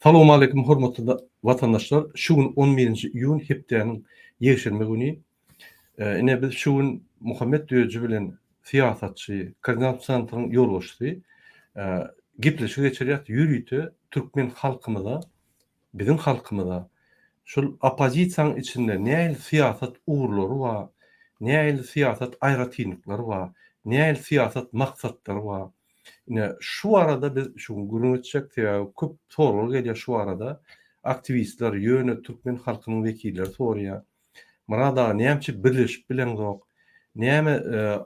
Salowmaleýkim hormatly watandaşlar! Şu gün on birinji iýun hepdäniň ýekşenbe güni. Ine biz şu gün Muhammet Düýeji bilen syýasatçy, Koordinat sentryň ýolbaşçysy gepleşik geçirýäs ýörite türkmen halkymyza, biziň halkymyza şol oppozisiýanyň içinde nähili syýasat ugurlary bar, nähili syýasat aýratynlyklary bar, nähili syýasat maksatlary bar, Ine, şu barada biz şu gün gürrüň etjek, sebäbi köp soraglar gelýär şu barada. Aktiwistler, ýöne türkmen halkynyň wekilleri soraýar. Myrat aga, näme üçin birleşip bileňzok? Näme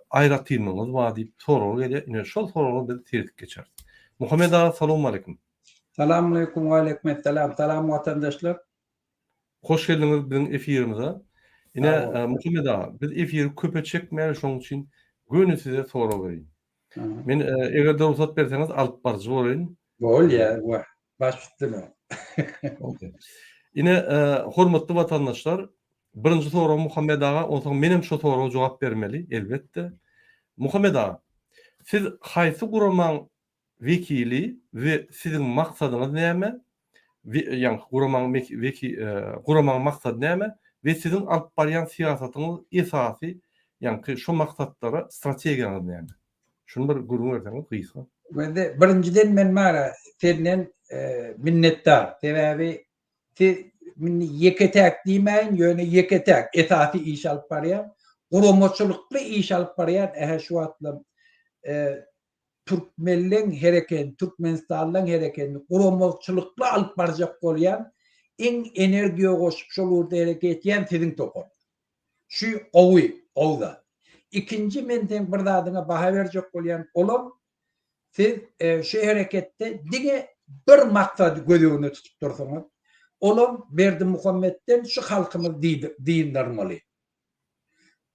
aýratynlygyňyz bar diýip soraglar gelýär. Ine, şol soraglara biz seredip geçeris. Muhammet aga, salowmaleýkim. Salamaleýkum, waleýkim-essalam. Salam watandaşlar. Hoş geldiňiz biziň efirimize. Ine, Muhammet aga, biz efiri köpe çekmäli, şonuň üçin göni size sorag bereýin. Men eger-de rugsat berseňiz alyp baryjy bolaýyn. Bolýar, wah, baş üstüne. Ine, hormatly watandaşlar, birinji sorag Muhammet aga, onsoň menem şo soraga jogap bermeli, elbetde. Muhammet aga, siz haýsy guramaň wekili we siziň maksadyňyz näme? Ýaňky guramaň weki guramaň maksady näme we siziň alyp barýan syýasatyňyz esasy ýaňky şo maksatlara strategiýaňyz näme? Şuny bir gürrüň berseňiz gysga. Wende birinjiden men bara senden minnetdar. Sebäbi siz indi ýeke täk diýmäýin, ýöne ýeke täk esasy iş alyp barýan, guramaçylykly iş alyp barýan ähä şu wagtlam türkmenleň hereketini, türkmenistanlylaň hereketini guramaçylykly alyp barjak bolýan, iň energiýa goşup şol ugurda hereket etýän siziň toparyňyz. Şu gowy, gowy zat. Ikinji men seň bir zadyňa baha berjek bolýan, olam siz şu hereketde diňe bir maksady göz öňünde tutup dursuňyz, olam Berdimuhametden şu halkymyzy dyndarmaly.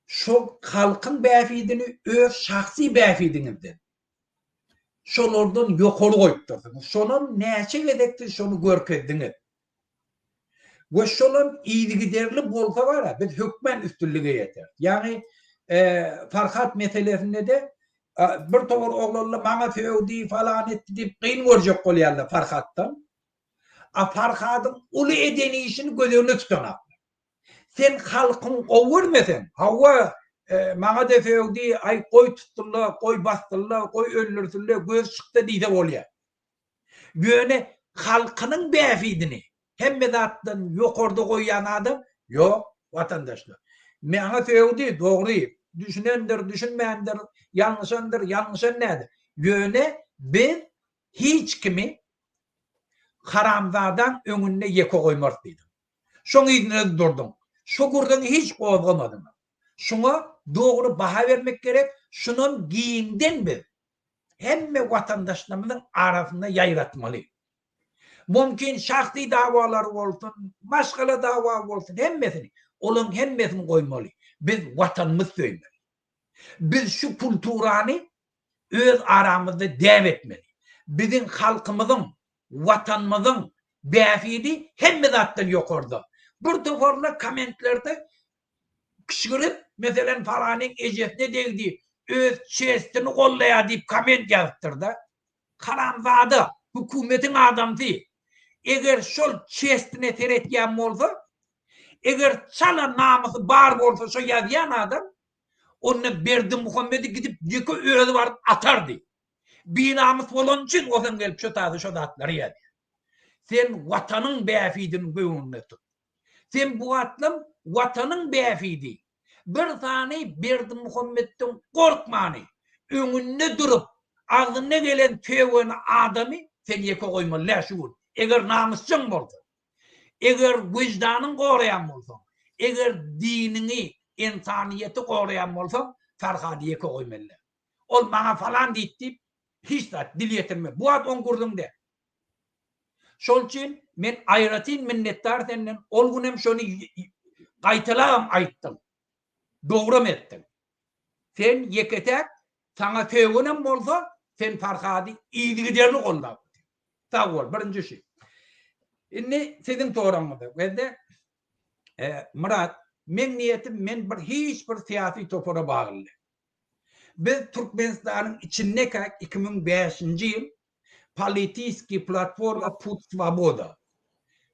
Şol halkyň bähbidini öz şahsy bähbidiňizden, şolardan ýokary goýupdyrsyňyz. Şonam näçe gezek siz şony görkezdiňiz. We şolam yzygiderli bolsa bara biz hökmän üstünlige ýeteris. Ýagny Farhat meselesinde-de bir towar oglanlar maňa sögdi, falan etdi diýip gyn görjek bolýarlar Farhatdan. A Farhadyň uly eden işini göz öňünde tutanaklar. Sen halkyň gowy görmeseň, hawa, maňa-da sögdi, aý, goý tutsunlar, goý bassynlar, goý öldürsinler, göz çyksa diýse bolýar. Ýöne halkynyň bähbidini hemme zatdan ýokarda goýýan adam ýok, watandaşlar. Maňa sögdi, dogry, düşünendir, düşünmändir, ýalňyşandyr, ýalňyşan däldir. Ýöne biz hiç kimi haramzadaň öňünde ýeke goýmarys diýdim. Şoň yzynda durduň. Şo gürrüňi hiç gozgamadyň. Şuňa dogry baha bermek gerek, şunam giňden biz hemme watandaşlarymyzyň arasynda ýaýratmaly. Mümkin şahsy dawalary bolsun, maşgala dawa bolsun hemmesini, olaň hemmesini goýmaly. Biz watanymyzy söýmeli. Biz şu kulturany öz aramyzda däp etmeli. Biziň halkymyzyň, Watanymyzyň bähbidi hemme zatdan ýokarda. Bir toparlar kommentlerde kişgirip, meselem falanyň ejesine degdi, öz çestini gollaýar diýip komment ýazypdyrda. Haramzada, hökümetiň adamsy. Eger şol çestine seretýän bolsa, eger çala namysy bar bolsa şo ýazýan adam, onda Berdimuhamedi gidip ýeke özi baryp atardy. Binamys bolany üçin ozem gelip şo taýda şo zatlary ýazýar. Sen watanyň bähbidini göwnüňde tut. Sen bu wagtlam watanyň bähbidi bir sany Berdimuhametden gorkmany, öňünde durup agzyna gelen töweni adamy sen ýeke goýmaly däl şu gün. Eger namysjaň bolsaň, eger wyždanyň goraýan bolsaň, eger diniňi, ynsanyýeti goraýan bolsaň Farhady ýeke goýmaly däl. Ol maňa falan diýdi diýip, hiç zat dil ýetirme. Bu wagt oň gürrüňi däl. Şol üçin men aýratyn minnetdar senden, ol günem şony gaýtalabam aýtdyň. Dogram etdiň. Sen ýeke-täk, saňa sögenem bolsa, sen Farhady yzygiderli goldap otyr. Sag bol, birinji şu. Indi siziň soragyňyza. Wezde, Myrat, meň niýetim men bir hiç bir syýasy topara bagly däl. Biz Türkmenistanyň içindekäk 2005-nji ýyl. Politiskiý platforma Put Swoboda.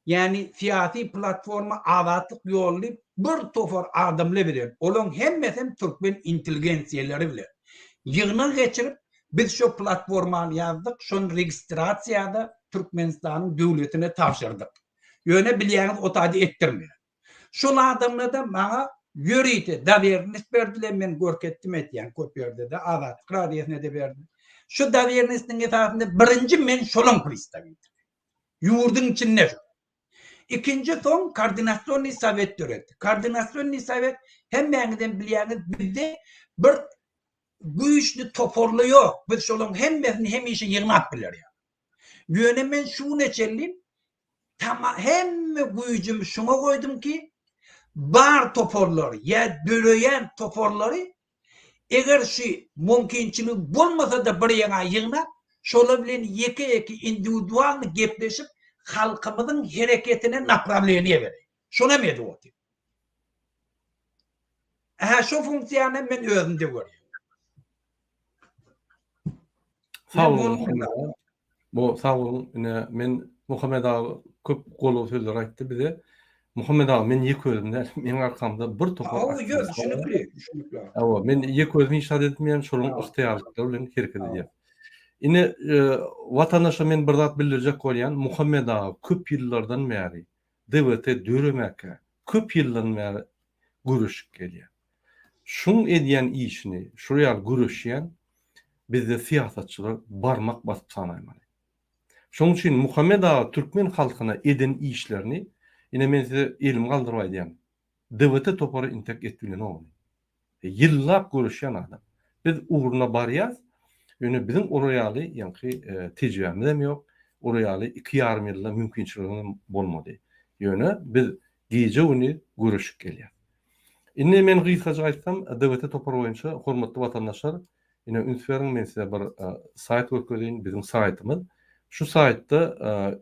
Ýagny syýasy platforma Azatlyk ýoly diýip bir topar adamlar bilen, olaň hemmesem türkmen intelligensiýalary bilen ýygnak geçirip, biz şo platformany ýazdyk, şony registrasiýada Türkmenistanyň döwletine tabşyrdyk. Ýöne bilýäňiz o taýda etdirmeýär. Şol adamlarda maňa ýörite dowernost berdiler, men görkezdim etýän köp ýerde-de, Azatlyk radiosyna-da berdim. Şu dowernostyň esasynda birinji men şolaň predstawiteli. Ýurduň içinde şu. Ikinji soň koordinasionnyý sowet döretdik. Koordinasionnyý sowet hemmäňizem bilýäňiz bizde bir güýçli toparly ýok. Biz şolaň hemmesini hemişe ýygnap bilerýäs. Ýöne men şu güne çenli tama hemme güýjümi şuňa goýdum ki, bar toparlary ýa döreýän toparlary eger şu mümkinçiligi bolmasa-da bir ýeňä ýygnap, şolar bilen ýeke-ýeke indiwidualny gepleşip halkymyzyň hereketine naprawleniýe bereýin. Şonam edip otyryn. Ähä şo funksiýany men özümde görýän. Sag boluň Muhammet aga. Bu sag boluň. Ine men Muhammet aga köp goldaw sözleri aýtdy bize. Muhammet aga men ýeke özüm däl. Meň arkamda bir topar Hawa, ýok, düşünikli, düşünikli. Hawa, men ýeke özüm hiç zat etmeýän, şolaryň ygtyýarlyklary bilen hereket edýän. Ine, watandaşa men bir zat bildirjek bolýan, Muhammet aga köp ýyllardan bäri DWT döremäkä köp ýyldan bäri göreşip gelýär. Şuň edýän işini, şul ýaly göreşýän bizde syýasatçylar barmak basyp sanaýmaly. Şonuň üçin Muhammet aga türkmen halkyna eden işlerini ine men size elimi galdyryp aýdýan, DWT topary intek et bilenok ony. Ýyllap göreşýän adam. Biz ugruna barýas, ýöne biziň olar ýaly ýaňky tejribämizem ýok, olar ýaly iki ýarym ýylda mümkinçiligimizem bolmady. Ýöne biz gije-gündiz göreşip gelýäs. Indi men gysgajyk aýtsam, DWT topary boýunça hormatly watandaşlar, ine üns beriň, men size bir saýt görkezeýin, biziň saýtymyz. Şu saýtda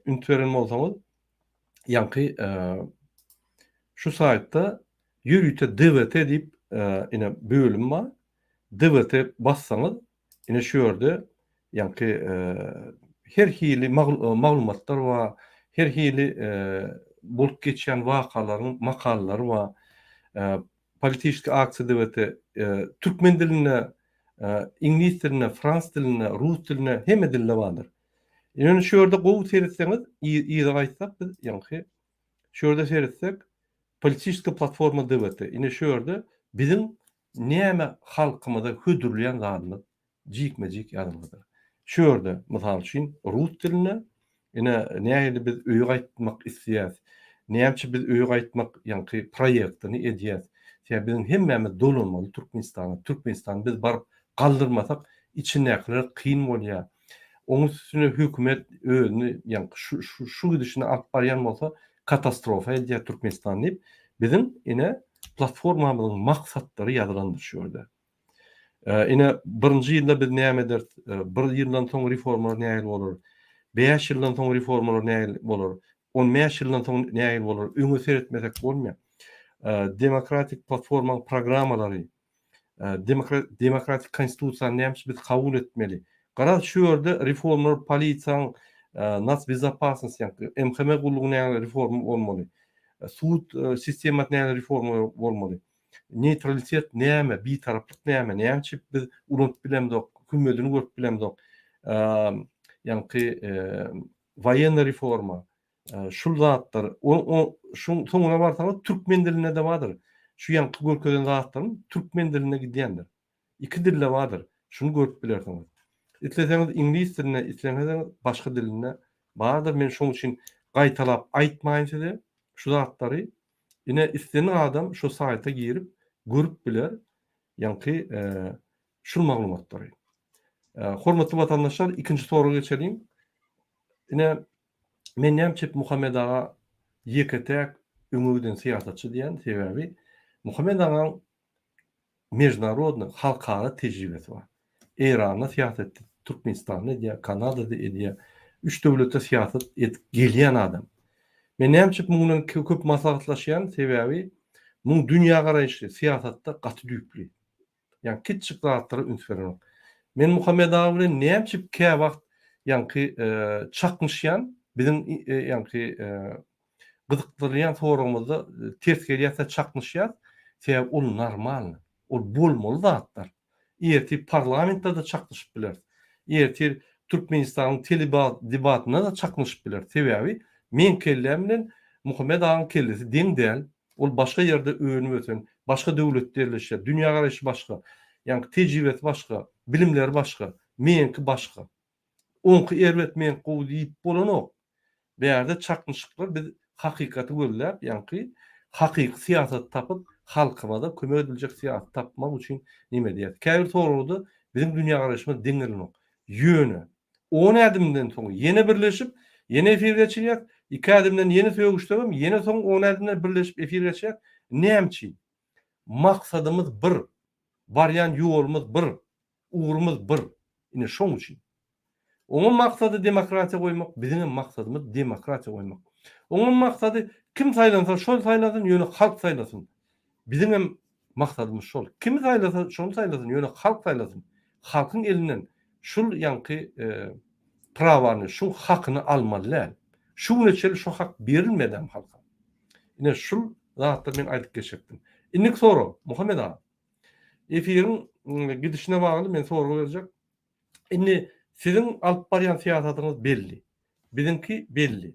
üns beren bolsaňyz, ýaňky şu saýtda ýörite DWT diýip ine bölüm bar. DWT bassaňyz ine şu ýerde ýaňky her hili maglumatlar bar, her hili bolup geçýän wakalaryň makalalary bar. Politiçeskiý aksiýa DWT türkmen dilinde, iňlis dilinde, frans dilinde, rus dilinde hemme dilde bardyr. Ýöne şu ýerde gowy seretseňiz, yza gaýtsak biz ýaňky şu ýerde seretsek politiçeskiý platforma DWT. Ine şu ýerde biziň näme halkymyza hödürleýän zadymyz jikme-jik ýazylgydyr. Şu ýerde, mysal üçin, rus dilinde, ine, nähili biz öýe gaýtmak isleýäs, näme üçin biz öýe gaýtmak, ýaňky proýektini edýäs. Sebäbi biziň hemmämiz dolanmaly Türkmenistana. Türkmenistany biz baryp galdyrmasak, içindäkilere kyn bolýar. Onuň üstüne hökümet özüni, ýaňky şu, şu, şu gidişine alyp barýan bolsa, katastrofa edýär Türkmenistan diýip, biziň, ine, platformamyzyň maksatlary ýazylandyr şu ýerde. Ine, birinji ýylda biz näme ederis? Bir ýyldan soň reformalar nähili bolar? Bäş ýyldan soň reformalar nähili bolar? 15 ýyldan soň nähili bolar? Öňe seretmesek bolmaýar. Demokratik platformaň programmalary, demokratik konstitusiýany näme üçin biz kabul etmeli? Garaz, şu ýerde reformalar polisiýaň, nacbezopasnost, ýagny MHM gullugy nähili reforma bolmaly? Sud sistemasy nähili reforma bolmaly? Neýtralitet näme, bitaraplyk näme, näme üçin biz ulanyp bilemzok, hümmedini görüp bilemzok. Ýaňky woýennyý reforma, şul zatlar, o şuň soňuna barsaňyz türkmen dilinde-de bardyr. Şu ýaňky görkezen zatlarym türkmen dilinde gidýändir. Iki dilde bardyr. Şuny görüp bilersiňiz. Isleseňiz iňlis dilinde, isleseňiz başga dilinde bardyr. Men şoň üçin gaýtalap aýtmaýyn size şu zatlary. Ine islendik adam şu saýta girip görüp biler ýaňky şul maglumatlary. Hormatly watandaşlar ikinji soraga geçeliň. Ine men näme üçin Muhammet aga ýeke-täk öňe giden syýasatçy diýen sebäbi Muhammet agaň Mežnarodnyý, halkara tejribesi bar. Eýranda syýasat etdi, Türkmenistanda edýär, Kanadada edýär. Üç döwletde syýasat edip gelýän adam. Men näme üçin muň bilen köp maslahatlaşýan, sebäbi muň dünýägaraýşy syýasatda gaty düýpli. Ýagny kiçijik zatlara üns berenok. Men Muhammet aga bilen näme üçin käwagt. ýaňky çaknyşýan biziň ýaňky gyzykdyrýan soragymyzda ters gelýärse çaknyşýas. Sebäbi ol normalny. Ol bolmaly zatlar. Ertir parlamentde-de çaknyşyp bileris. Ertir Türkmenistanyň teledebatynda-da çaknyşyp bileris. Sebäbi meň kelläm bilen Muhammet agaň kellesi deň däl. Ol başga ýerde önüp-ösen, başga döwletde ýerleşýär. Dünýägaraýşy başga. Ýaňky tejribesi başga, bilimleri başga. Meňki başga. Oňky erbet meňki gowy diýip bolanok. Bärde çaknyşyklar biz hakykaty gözläp ýaňky hakyky syýasaty tapyp halkymyza kömek ediljek syýasaty tapmak üçin neme edýäs. Käbir soragda biziň dünýägaraýşymyz deň gelenok. Ýöne on ädimden soň ýene birleşip ýene efir geçirýäs, iki ädimden ýene sögüşsegem ýene soň on ädimden birleşip efir geçirýäs. Näme üçin? Maksadymyz bir, barýan ýolumyz bir. Ugrumyz bir. Ine şoň üçin. Oňam maksady demokratiýa goýmak, biziňem maksadymyz demokratiýa goýmak. Oňam maksady kim saýlansa şol saýlansyn, ýöne halk saýlasyn. Biziňem maksadymyz şol. Kimi saýlasa şony saýlasyn, ýöne halk saýlasyn. Halkyň elinden şul ýaňky prawany, şu hakyny almaly däl. Şu güne çenli şu hak berilmedem halka. Ine şul zatlary men aýdyp geçjekdim. Indiki sorag, Muhammet aga. Efiriň gidişine bagly men sorag berjek. Indi siziň alyp barýan syýasatyňyz belli. Biziňki belli.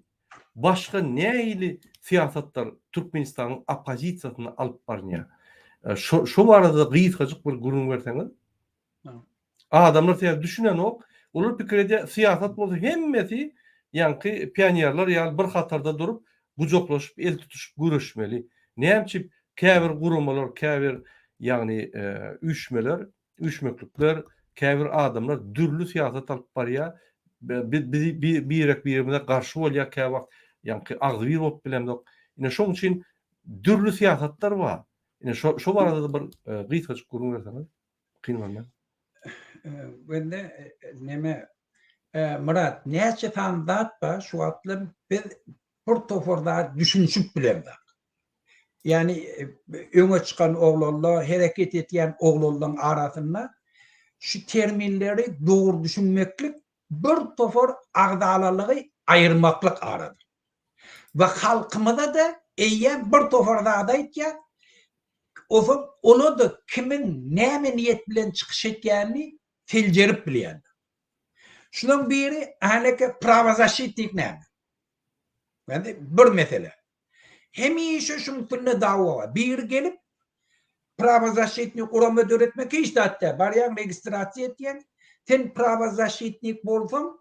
Başga nähili syýasatlar Türkmenistanyň oppozisiýasynda alyp barynýar? Şo şo barada gysgajyk bir gürrüň berseňiz. Adamlar sebäbi düşünenok. Olar pikir edýär, syýasat bolsa hemmesi ýaňky pionerler ýaly bir hatarda durup, gujaklaşyp, el tutuşyp göreşmeli. Näme üçin käbir guramalar, käbir ýagny üýşmeler, üýşmeklikler, käbir adamlar dürli syýasat alyp barýar. Biz birek-birimize garşy bolýar käwagt, ýaňky agzybir bolup bilemzok. Ine şoň üçin dürli syýasatlar bar. Ine şo şo barada-da bir gysgajyk gürrüň berseňiz. Kyn bolmaz. Bende neme Myrat näçe sany zat bar şu wagtlar biz bir topar zat düşünişip bilemzok. Ýani öňe çykan oglanlar, hereket etýän oglanlaryň arasynda şu terminleri dogry düşünmeklik bir topar agzalalygy aýyrmaklyk arada. We halkymyza-da eýýäm bir topar zat aýtýar. Ozal olar-da kimiň näme niýet bilen çykyş etýänini seljerip bilýärler. Şularyň biri häleki prawozaşitnik näme? Ýagny bir mesele. Hemişe şuň üstünde dawa bar. Biri gelip prawozaşitnik gurama döretmek hiç zat däl. Barýaň registrasiýa etýäň. Sen prawozaşitnik bolsaň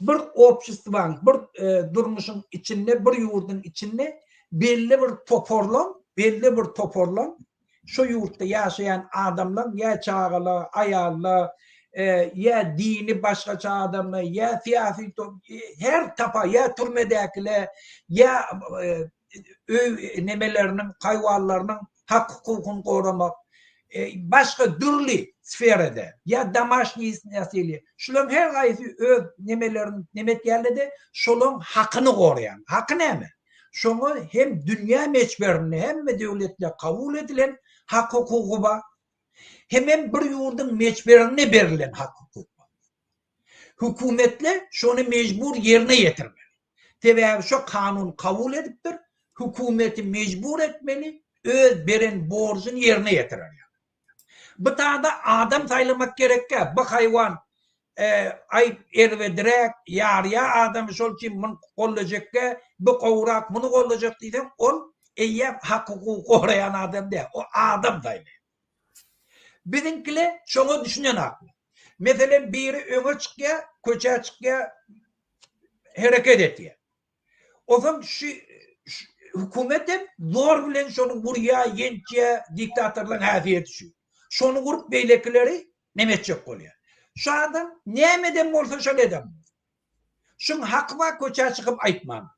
bir obşestwaň, bir durmuşyň içinde, bir ýurduň içinde belli bir toparlaň, belli bir toparlaň şo ýurtda ýaşaýan adamlaň ýa çagalar, aýallar, ýa dini başgaça adamlar, ýa syýasy her tapa, ýa türmedäkiler, ýa öý nemeleriniň, haýwanlarynyň hak-hukukyny goramak, başga dürli sferada, ýa domaşniý nasiliýe, şularyň her haýsy öz nemelerini neme etýärler-de, şolaryň hakyny goraýan. Haky näme? Şoňa hem dünýä möçberinde hemme döwletde kabul edilen hak-hukugy bar, hemem bir ýurduň möçberinde berlen hak-hukuk bar. Hökümetler şony mejbur ýerine ýetirmeli. Sebäbi şo kanun kabul edipdir, hökümeti mejbur etmeli öz beren borjuny ýerine ýetirer ýaly. Bu tada adam saýlamak gerekkä, bu haýwan aý erbediräk ýarýa adamy şol üçin muny goldajakkä, bu gowurak muny goldajak diýseň ol eýýäm hak-hukugy goraýan adam däl, o adam saýlaýar. Biziňkiler şoňa düşünenaklar. Meselem biri öňe çykýar, köçä çykýar, hereket etýär. Onsoň şu hökümet hem zor bilen şony gurýar, ýençýär, diktatorlaryň häsiýeti şu. Şony gurup beýlekileri neme etjek bolýar. Şu adam näme eden bolsa şol eden. Şuň haky bar köçä çykyp aýtmaga.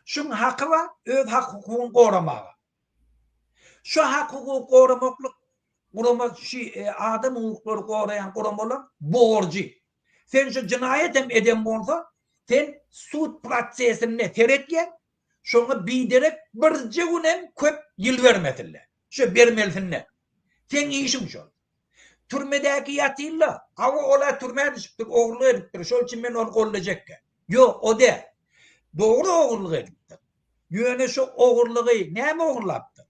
Şuň haky bar öz hak-hukugyny goramaga. Şu hak-hukugy goramaklyk gurama şu adam hukuklary goraýan guramalar borjy. Sen şu jenaýat hem eden bolsa, sen sud prosesinde seretýän, şoňa biderek birje gün hem köp ýyl bermesinler. Şu bermelisinler. Seň işiň şol. Türmedäki ýatyrla. Hawa ol-a türmä düşüpdir, ogurlyk edipdir, şol üçin men ony goldajakka. Ýok, o däl. Dogry ogurlyk edipdir. Ýöne şo ogurlygy näme ogurlapdyr?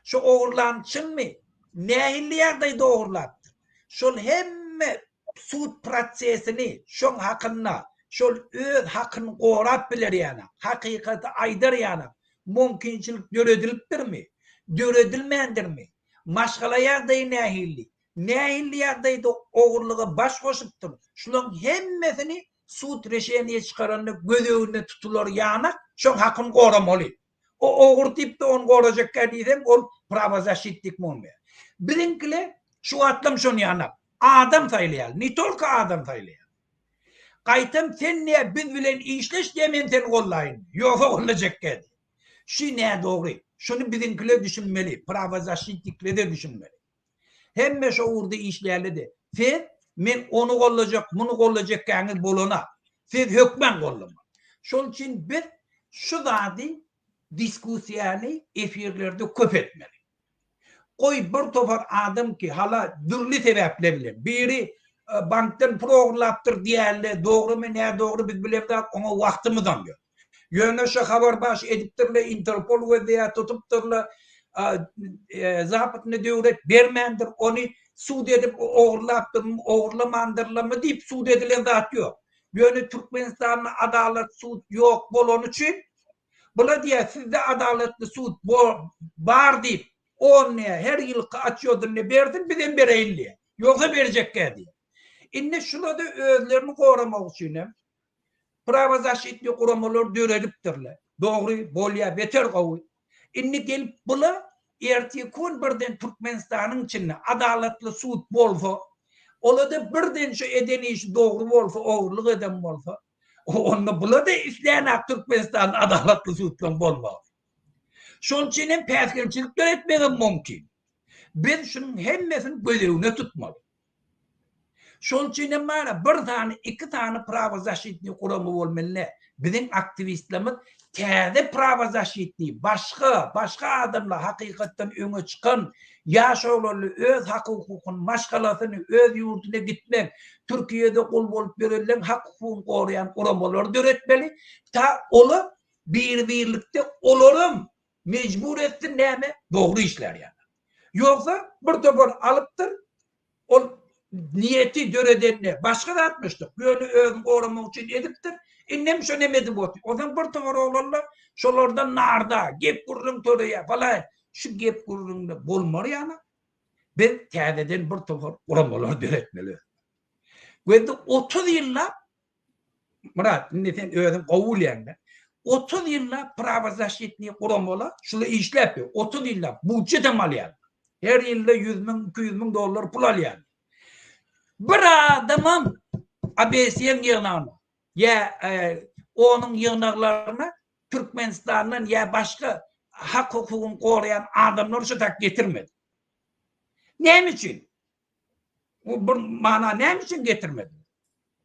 Şo ogurlan çynmy? Nähili ýagdaýda ogurlapdyr? Şol hemme sud prosesini şoň hakynda, şol öz hakyny gorap biler ýaly, hakykaty aýdar ýaly mümkinçilik döredilipdirmi? Döredilmändirmi? Maşgala ýagdaýy nähili? Nähili ýagdaýda ogurlyga baş goşupdyr? Şulaň hemmesini sud reşeniýe çykaranda göz öňünde tutular ýanak, şoň hakyny goramaly. O ogry diýip-de ony gorajakka diýseň, ol prawozaşitnik bolmaýar. Biziňkiler şu wagtlam şony ýanak. Adam saýlaýar. Ne tolko adam saýlaýar. Gaýtam sen diýýär biz bilen işleş diýýär men seni gollaýyn. Ýogsa gollajakka diýýär. Şu nädogry. Şuny biziňkiler düşünmeli, prawozaşitnikler-de düşünmeli. Hemme şo ugurda işleýärler-de. Siz men ony gollajak, muny gollajakkäňiz bolana. Siz hökmän gollamaly. Şol üçin biz şu zady diskussiýany efirlerde köp etmeli. Goý bir topar adam ki hala dürli sebäpler bilen biri bankdan pul ogurlapdyr diýärler, dogrymy nädogry biz bilemzok oňa wagtymyzam ýok. Ýöne şo habar baş edipdirler, Interpol gözleýär, tutupdyrlar. Zapatny döwlet bermändir, ony sud edip ogurlapdyrmy, ogurlamandyrlarmy diýip sud edilen zat ýok. Ýöne Türkmenistanda adalat sud ýok bolany üçin, bular diýýär, sizde adalatly sud bar diýip, on diýýär, her ýylky otçýodyny bersin, bizem bereýin diýýär. Ýogsa berjekgä diýýär. Indi şular-da özlerini goramak üçin hem Prawozaşitnyý guramalar döredipdirler. Dogry, bolýa, beter gowy. Indi gelip bula ertir-kun birden Türkmenistanyň içinde adalatly sud bolsa, olada birden şu eden işi dogry bolsa, ogurlyk eden bolsa, onda bula-da islänok Türkmenistanda adalatly sudlaryň bolmagyny. Şonuň üçin hem päsgelçilik döretmegem mümkin. Biz şunuň hemmesini göz öňüne tutmaly. Şol üçin hem bar bir sany, iki sany prawozaşitniý gurama bolmaly däl. Biziň aktiwistlerimiz täze prawozaşitniý, başga, başga adamlar hakykatdan öňe çykan ýaş oglanly öz hak-hukukyny, maşgalasyny, öz ýurduna gitmek, Türkiýede gul bolup ýörenleň hak-hukugyny goraýan guramalary döretmeli. Ta olar bir-birlikde olaram mejbur etsin näme? Dogry işlär ýaly. Ýogsa bir topar alypdyr, Ol niýeti döredende başga zatmyşdyk. Ýöne özüni goramak üçin edipdir. Indem şo neme edip otyr. Onsoň bir topar oglanlar şolardan narda, gep-gürrüň töreýär falan. Şu gep-gürrüňde bolmar ýaly biz täzeden bir topar guramalar döretmeli. Gözde 30 ýyllap Myrat, indi sen özüň gowy bilýäň-de. 30 ýyllap prawozaşitniý guramalar şular işläp ýör. 30 ýyllap budjetem alýarlar. Her ýylda 100 müň, 200 müň dollar pul alýarlar. Bir adamam ABS-iň ýygnagyna ýa onuň ýygnaglaryna Türkmenistandan ýa başga hak-hukugyny goraýan adamlary şu tak getirmedi. Näme üçin? Bu bir mana näme üçin getirmedi?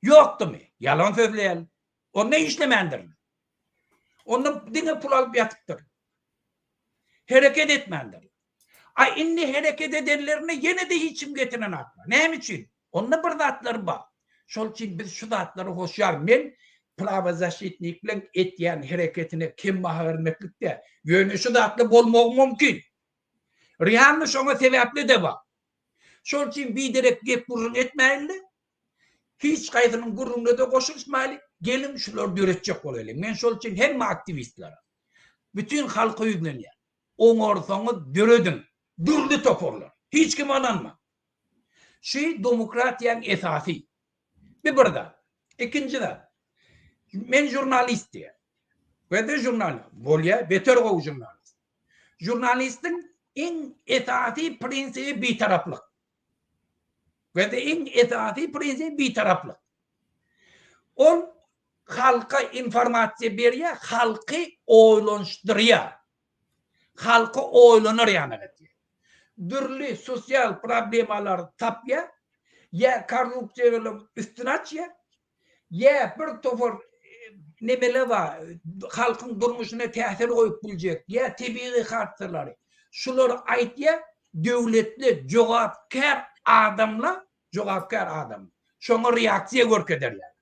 Ýokdumy? Ýalan sözleýär. Onda işlemändir. Onda diňe pul alyp ýatypdyr. Hereket etmändir. A indi hereket edenlerine ýene-de hiç kim getirenaklar. Näme üçin? Onda bir zatlar bar. Şol üçin biz şu zatlary hoşýar. Men prawozaşitnikleň etýän hereketine kem baha bermeklik däl. Ýöne şu zatlar bolmagy mümkin. Realny şoňa sebäpli-de bar. Şol üçin biderek gep-gürrüň etmäýli-de, hiç haýsynyň gürrüňine-de goşulyşmaýly, geliň şulary döretjek bolaýlyň. Men şol üçin hemme aktiwistlere, bütin halka ýüzlenýän. Oňarsaňyz dörediň, dürli toparlar. Hiç kime ynanmaň. Şu demokratiýaň esasy. Bu bir zat. Ikinji zat. Men žurnalist diýýär. Wede žurnalist. Bolýar, beter gowy žurnalist. Žurnalistiň iň esasy prinsibi bitaraplyk. Wede iň esasy prinsibi bitaraplyk. Ol halka informasiýa berýär, halky oýlanyşdyrýar. Halky oýlanar ýaly edýär. Dürli sosial problemalary tapýar, ýa korrupsiýalaryň üstüni açýar, Ýa bir topar nemeler bar, halkyň durmuşyna täsir goýup biljek, ýa tebigy hadysalary. Şulary aýtýar. Döwletli jogapkär adamlar, jogapkär adam şoňa reaksiýa görkezer ýaly.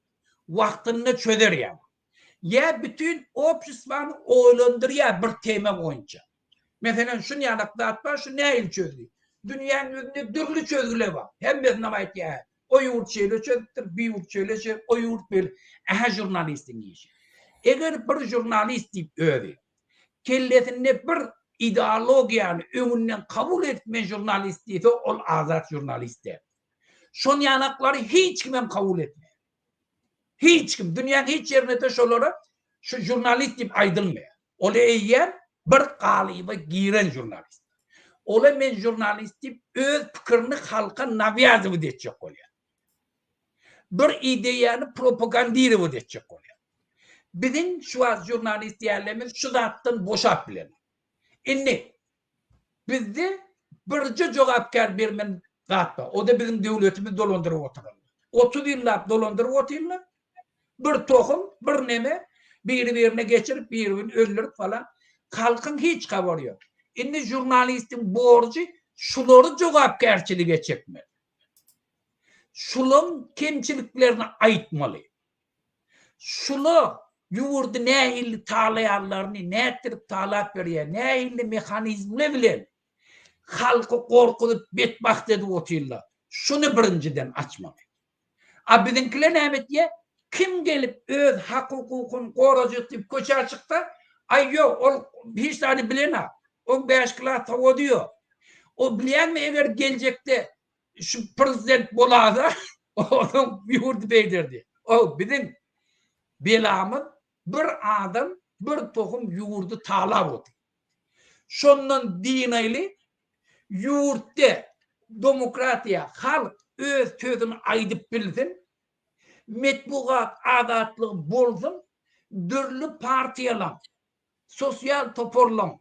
Wagtynda çözer ýaly. Ýa bütin obşestwany oýlandyrýar bir tema boýunça. Meselem, şun ýalak zat bar, şu nähili çözgi? Dünýäň ýüzünde dürli çözgüler bar. Hemmesinem aýtýar. O ýurt şeýle çözüpdir, bu ýurt şeýle çözüp, o ýurt beýle. Ähä žurnalistiň işi. Eger bir žurnalist diýip özi kellesinde bir ideologiýany öňünden kabul edip men žurnalist diýse, ol azat žurnalist däl. Şon ýanaklary hiç kimem kabul etmeýär. Hiç kim, dünýäň hiç ýerinde-de şolara şu žurnalist diýip aýdylmaýar. Ol eýýäm bir galyba giren žurnalist. Ola men žurnalist diýip öz pikirini halka nawýazywat etjek bolýar. Bir ideýany propagandirowat etjek bolýar. Biziň şu wagt žurnalist diýýänlerimiz şu zatdan boşap bilenok. Indi Bizde birje jogapkär bermeli zat bar. O-da biziň döwletimizi dolandyryp oturanlar. 30 ýyllap dolandyryp otyrlar. Bir tohum, bir neme biri-birine geçirip, biri-birini öldürip falan. Halkyň hiç habary ýok. Indi žurnalistiň borjy şulary jogapkärçilige çekmek. Şulaň kemçiliklerini aýtmaly. Şula ýurdy nähili talaýanlaryny, nätdirip talap berýär, nähili mehanizmler bilen halky gorkuzyp betbagt edip otyrlar. Şuny birinjiden açmaly. A biziňkiler näme etýär? Kim gelip öz hak-hukukyny gorajak diýip köçä çyksa, aý ýok, ol hiç zady bilenok. Oň bäş klas sowady ýok. O bilýäňmi eger geljekde şu prezident bolasa onuň ýurdy beýder diýip. O biziň belamyz bir adam bir tohum ýurdy talap otyr. Şondan dynaýly ýurtda demokratiýa halk öz sözüni aýdyp bilsin, metbugat azatlygy bolsun, dürli partiýalaň sosial toparlaň,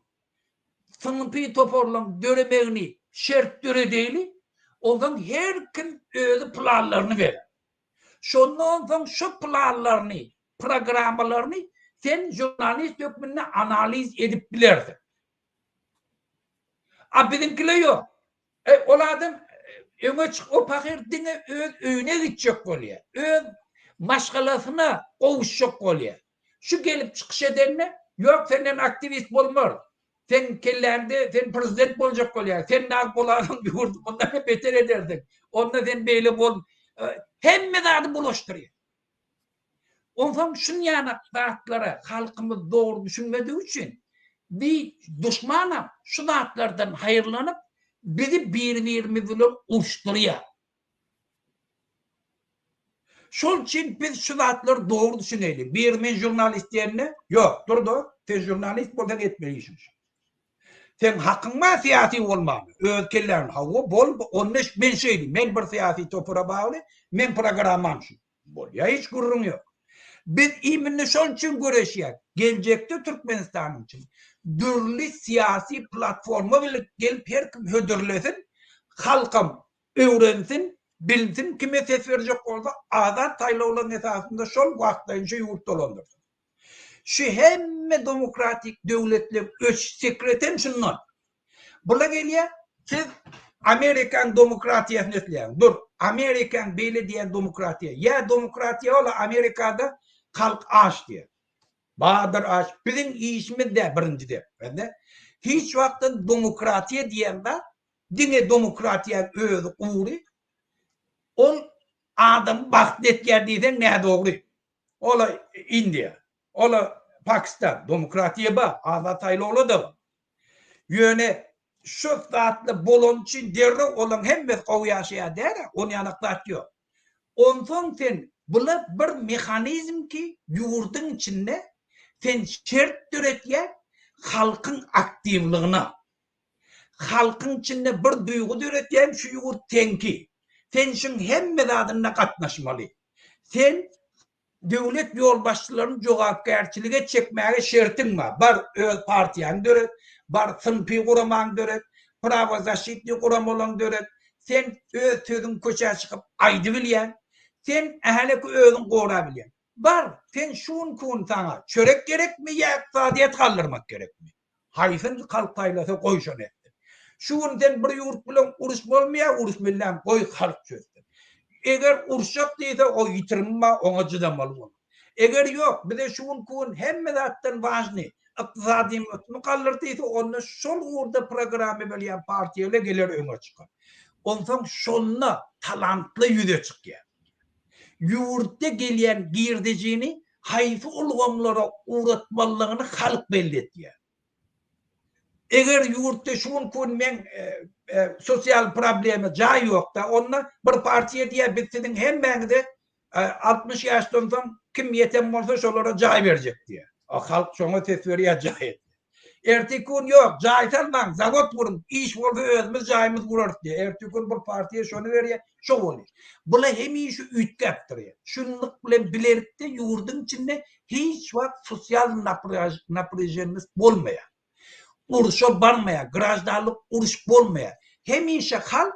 synpy toparlaň döremegini şert döredeýli, onsoň her kim özi planlaryny berer. Şonda onsoň şo planlaryny, programmalaryny sen žurnalist hökmünde analiz edip bilersiň. A biziňkiler ýok. E, ol adam öňe çyk, o pahyr diňe öz öýüne gitjek bolýar. Öz maşgalasyna gowuşjak bolýar. Şu gelip çykyş edende, ýok senden aktiwist bolmaz. Sen kelläňde sen prezident boljak bolýaň. Sen nagt bolarsyň ýurdy mundan hem beter edersiň. Onda sen beýle bol. Hemme zady bulaşdyrýar. Onsoň şunýanak zatlara halkymyz dogry düşünmedigi üçin bi duşmanam şu zatlardan haýyrlanyp bizi bir-birimiz bilen uruşdyrýar. Şol üçin biz şu zatlary dogry düşüneýli. Biri men žurnalist diýende, ýok, dur-da, sen žurnalist bolsaň etmeli işiň şu. Seň hakyň bar syýasy bolmaga, öz kelläň, hawa, bol, onda men şeýdi, men bir syýasy topara bagly, meň programmam şu. Bolýar, hiç gürrüň ýok. Biz imенно şol üçin göreşýäs. Geljekde Türkmenistanyň üçin dürli syýasy platforma bilen gelip her kim hödürlesin, halkam öwrensin, bilsin, kime ses berjek bolsa azat saýlawlaryň esasynda şol wagtlaýynça ýurt dolandyrsyn. Şu hemme demokratik döwletleň ösüş sekretem şundan. Bula gelýär, siz Amerikaň demokratiýasyny isleýäň. Dur, Amerikaň beýle diýen demokratiýa. Ýa demokratiýa ol Amerikada halk aç diýär. Badyr aç. Biziň işimiz dä birinjiden. Hiç wagtdan demokratiýa diýen zat Diňe domokratiýaň özi gury. Ol adamy bagtly etýär diýseň nädogry. Ola Indiýa, ola Pakistan domokratiýa bar, azat saýlawlar-da bar. Ýöne şu zatlar bolany üçin derrew olaň hemmesi gowy ýaşaýar däl-ä, onýanak zat ýok. Onsoň sen bula bir mehanizm ki ýurduň içinde sen şert döretýäň halkyň aktiwlygyna. Halkyň içinde bir duýgy döretýän şu ýurt seňki. Sen şuň hemme zadynda gatnaşmaly. Sen döwlet ýolbaşçylaryny jogapkärçilige çekmäge şertiň bar. Bar öz partiýaňy döret, bar synpy guramaňy döret, prawozaşitnyý guramalaňy döret. Sen öz sözüňi köçä çykyp aýdybilýäň. Sen ähleki özüňi gorabilýäň. Bar, sen şu günki gün saňa çörek gerekmi ýa ykdysadyýet galdyrmak gerekmi? Haýsyny halk saýlasa goý şony etsin. Şu gün sen bir ýurt bilen uruş bolmaýar, uruş milläm goý halk çözsün. Eger uruşjak diýse o ýitirim bar oňa cydamaly bolar. Eger ýok bize şu günki gün hemme zatdan wažny ykdysadymyzy galdyr diýse onda şol ugurda programma berýän partiýalar geler öňe çykar. Onsoň şonda talantly ýüze çykýar. Ýurtda gelýän girdejini haýsy ulgamlara ugratmalydygyny halk belli etýär. Eger ýurtda şu günki gün meň sosial problema jaý ýokda, onda bir partiýa diýýär, biz siziň hemmäňize 60 ýaşdan soň kim ýeten bolsa şolara jaý berjek diýýär. Halk şoňa ses berýär jaý etýär. Erteki gün ýok, jaý salmaň, zawod guruň, iş bolsa özümiz jaýymyz gurarys diýýär. Erteki gün bir partiýa şony berýär, şo bolýar. Bular hemişe üýtgäp durýar. Şunluk bilen bilelikde ýurduň içinde hiç wagt sosial naprýažennost bolmaýar. Urşa barmaýar, graždanlyk uruş bolmaýar. Hemişe halk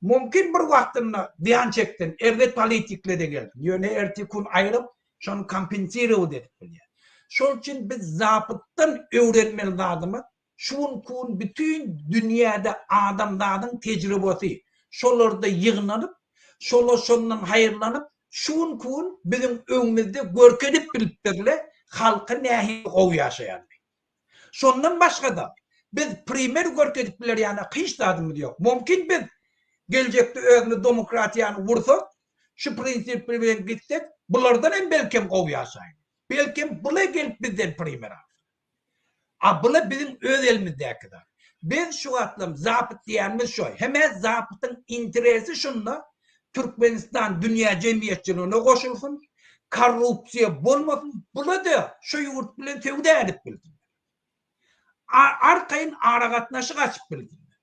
mümkin bir wagtynda zyýan çeksin, erbet politikle-de gelsin, ýöne erteki gün aýryp, şony kompensirowat edip bilýär. Şol üçin biz Zapytdan öwrenmeli zadymyz, şu günki gün bütin dünýäde adamzadyň tejribesi şolarda ýygnanyp, şolar şondan haýyrlanyp, şu günki gün biziň öňümizde görkezip bilipdirler, halky nähili gowy ýaşaýanyny. Şondan başga-da, biz primer görkezip biler ýaly hiç zadymyz ýok. Mümkin biz geljekde özümiz demokratiýany gursak, şu prinsip bilen gitsek, bulardan hem belkem gowy ýaşaýyn. Belkem bula gelip bizden primer alsa. A bula biziň öz elimizdäki zat. Biz şu wagtlam Zapad diýýänimiz şo. Hemä Zapadyň interesi şunda, Türkmenistan dünýä jemgyýetçiligine goşulsyn, korrupsiýa bolmasyn, bula-da şu ýurt bilen söwda edip bilsinler. Arkaýyn aragatnaşyk açyp bilsinler.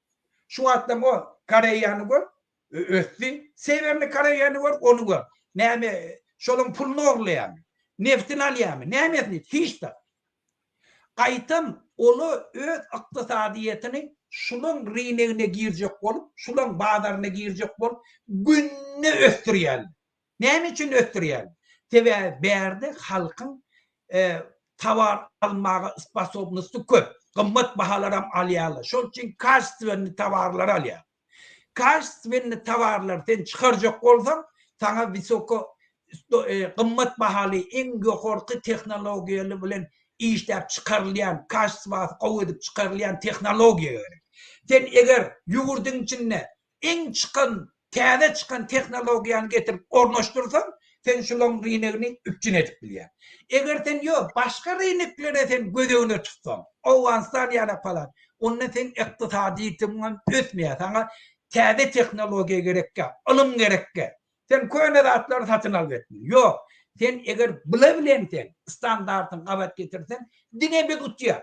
Şu wagtlam o Koreýany gör, ösdi. Sewerni Koreýany gör, ony gör. Näme, şolaň puluny ogurlaýarmy? Neftini alýarmy? Nämesini? Hiç zat. Gaýtam ola öz ykdysadyýetini şulaň rynegine girjek bolup, şulaň bazaryna girjek bolup günde ösdürýärler. Näme üçin ösdürýärler? Sebäbi bärde halkyň towar almaga sposobnosty köp. Gymmat bahalaram alýarlar. Şol üçin kaçestwennyý towarlary alýarlar. Kaçestwennyý towarlary sen çykarjak bolsaň, saňa wysoko gymmat bahaly, iň ýokarky tehnologiýaly bilen işläp çykarylýan, kaçestwasy gowy edip çykarylýan tehnologiýa gerek. Sen eger ýurduň içinde iň çykan, täze çykan tehnologiýany getirip ornaşdyrsaň, sen şulaň rynegini üpjün edip bilýäň. Eger sen ýok, başga ryneklere sen gözegine tutsaň, Owganystan ýaly falan, onda seň ykdysadyýetiňem ösmeýär. Saňa täze tehnologiýa gerekkä, ylym gerekkä. Sen köne zatlary satyn alyp etmeli. Ýok, sen eger bula bilen sen standartyňy gabat getirseň, diňe biz utýas.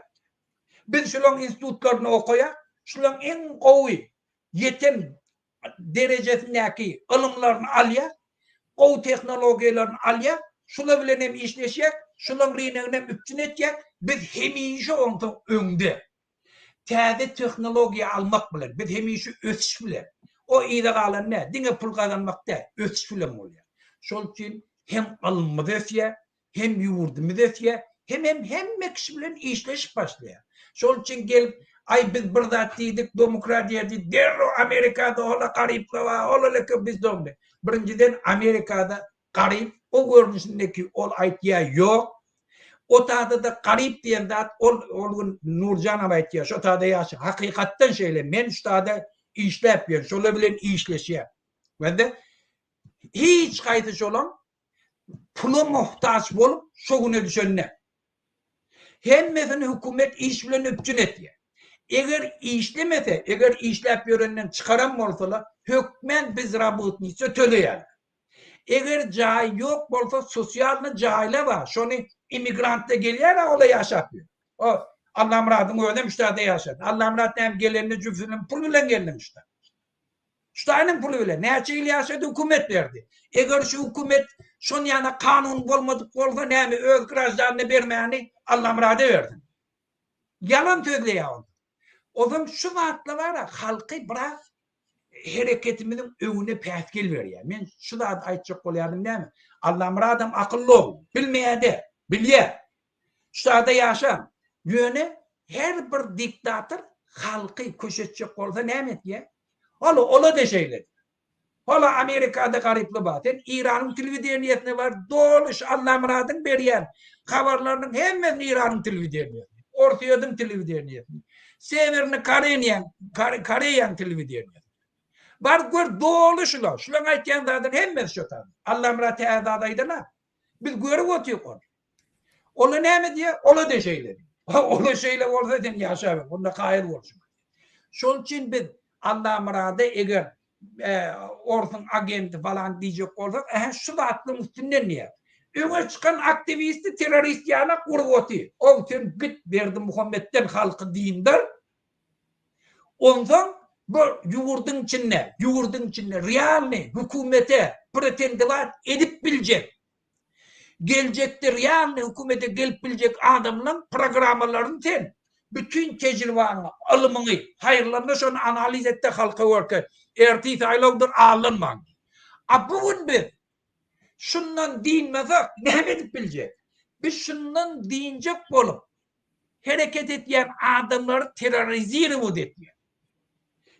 Biz şulaň institutlarynda okaýas, şulaň iň gowy ýeten derejesindäki ylymlaryny alýar, gowy tehnologiýalaryny alýar, şular bilen hem işleşýär, şularyň rynegini hem üpjün etýär. Biz hemişe onsoň öňde. Täze tehnologiýa almak bilen, biz hemişe ösüş bilen. O yza galan däl, diňe pul gazanmak däl, ösüş bilen bolýar. Şol üçin hem ylmymyz ösýär, hem ýurdumyz ösýär, hemem hemme kişi bilen işleşip başlaýar. Şol üçin gelip, aý biz bir zat diýdik, demokratiýa diýdik, derrew Amerikada ola garyplar bar, ola leke biz dogry. Birinjiden Amerikada garyp o görnüşindeki ol aýtýar ýok. O tada-da garyp diýen zat ol ol gün Nurjanam aýtýar, şo tada ýaşa. Hakykatdan şeýle, men şu tada işläp ýörün, şolar bilen işleşýän. Wende hiç haýsy şolaň pula muhtaç bolup şo güne düşende. Hemmesini hökümet iş bilen üpjün etýär. Eger işlemese, eger işläp ýörenden çykaran bolsalar, hökmän bezrabotnitsa töleýärler. Eger jaý ýok bolsa, sosialny jaýlar bar, şony immigrantlar gelýär-ä olar ýaşap ýör. O Allamyradyň özem ştada ýaşady. Allamyrat näme gelende jübsünden pul bilen geldim ştada. Ştaýnyň puly bilen näçe ýyl ýaşady hökümet berdi. Eger şu hökümet şon ýana kanun bolmadyk bolsa näme öz graždanyna bermäni Allamyrada bersin. Ýalan sözleýär ol. Ozam şu zatlar bara halky biraz hereketimiziň öňüne päsgel berýär. Men şu zady aýtjak bolýardym näme? Allamyradam akylly ogul. Bilmeýär-de, bilýär. Ştada ýaşan. Ýöne her bir diktator. Halky köşetjek bolsa näme etýär? Ol ola-da şeýle. Hala Amerikada garyply bar. Sen Iranyň telewideniýesine bar, doly şu Allamyradyň berýän habarlarynyň hemmesini Iranyň telewideniýesini, Orsýetiň telewideniýesini, Sewerny Koreýaň, Koreýaň telewideniýesini. Bar gör doly şular. Şularyň aýtýan zadynyň hemmesi şo taýda. Allamyrat täze zat aýdana. Biz görüp otyk ony. Ola näme diýýär? Ola-da şeýle diýýär. Ola şeýle bolsa sen ýaşaber, onda kaýyl bol şuňa. Şol üçin biz Allamyrada eger orsuň agenti falan diýjek bolsak, ähä şu zatlaryň üstünden diýýär. Öňe çykan aktiwisti terrorist ýalak urup otyr. Ow sen git Berdimuhametden halky dyndar. Onsoň bu ýurduň içinde, ýurduň içinde realnyý hökümete pretendewat edip biljek Geljekde realnyý hökümete gelip biljek adamlaň programmalaryny sen bütin tejribaňy, ylmyňy haýyrlanda şony analiz etde halka görkez. Ertir saýlawdyr aldanmaň. A bu gün biz şundan dynmasak näme edip biljek? Biz şundan dynjak bolup hereket edýän adamlary terrorizirowat edýär.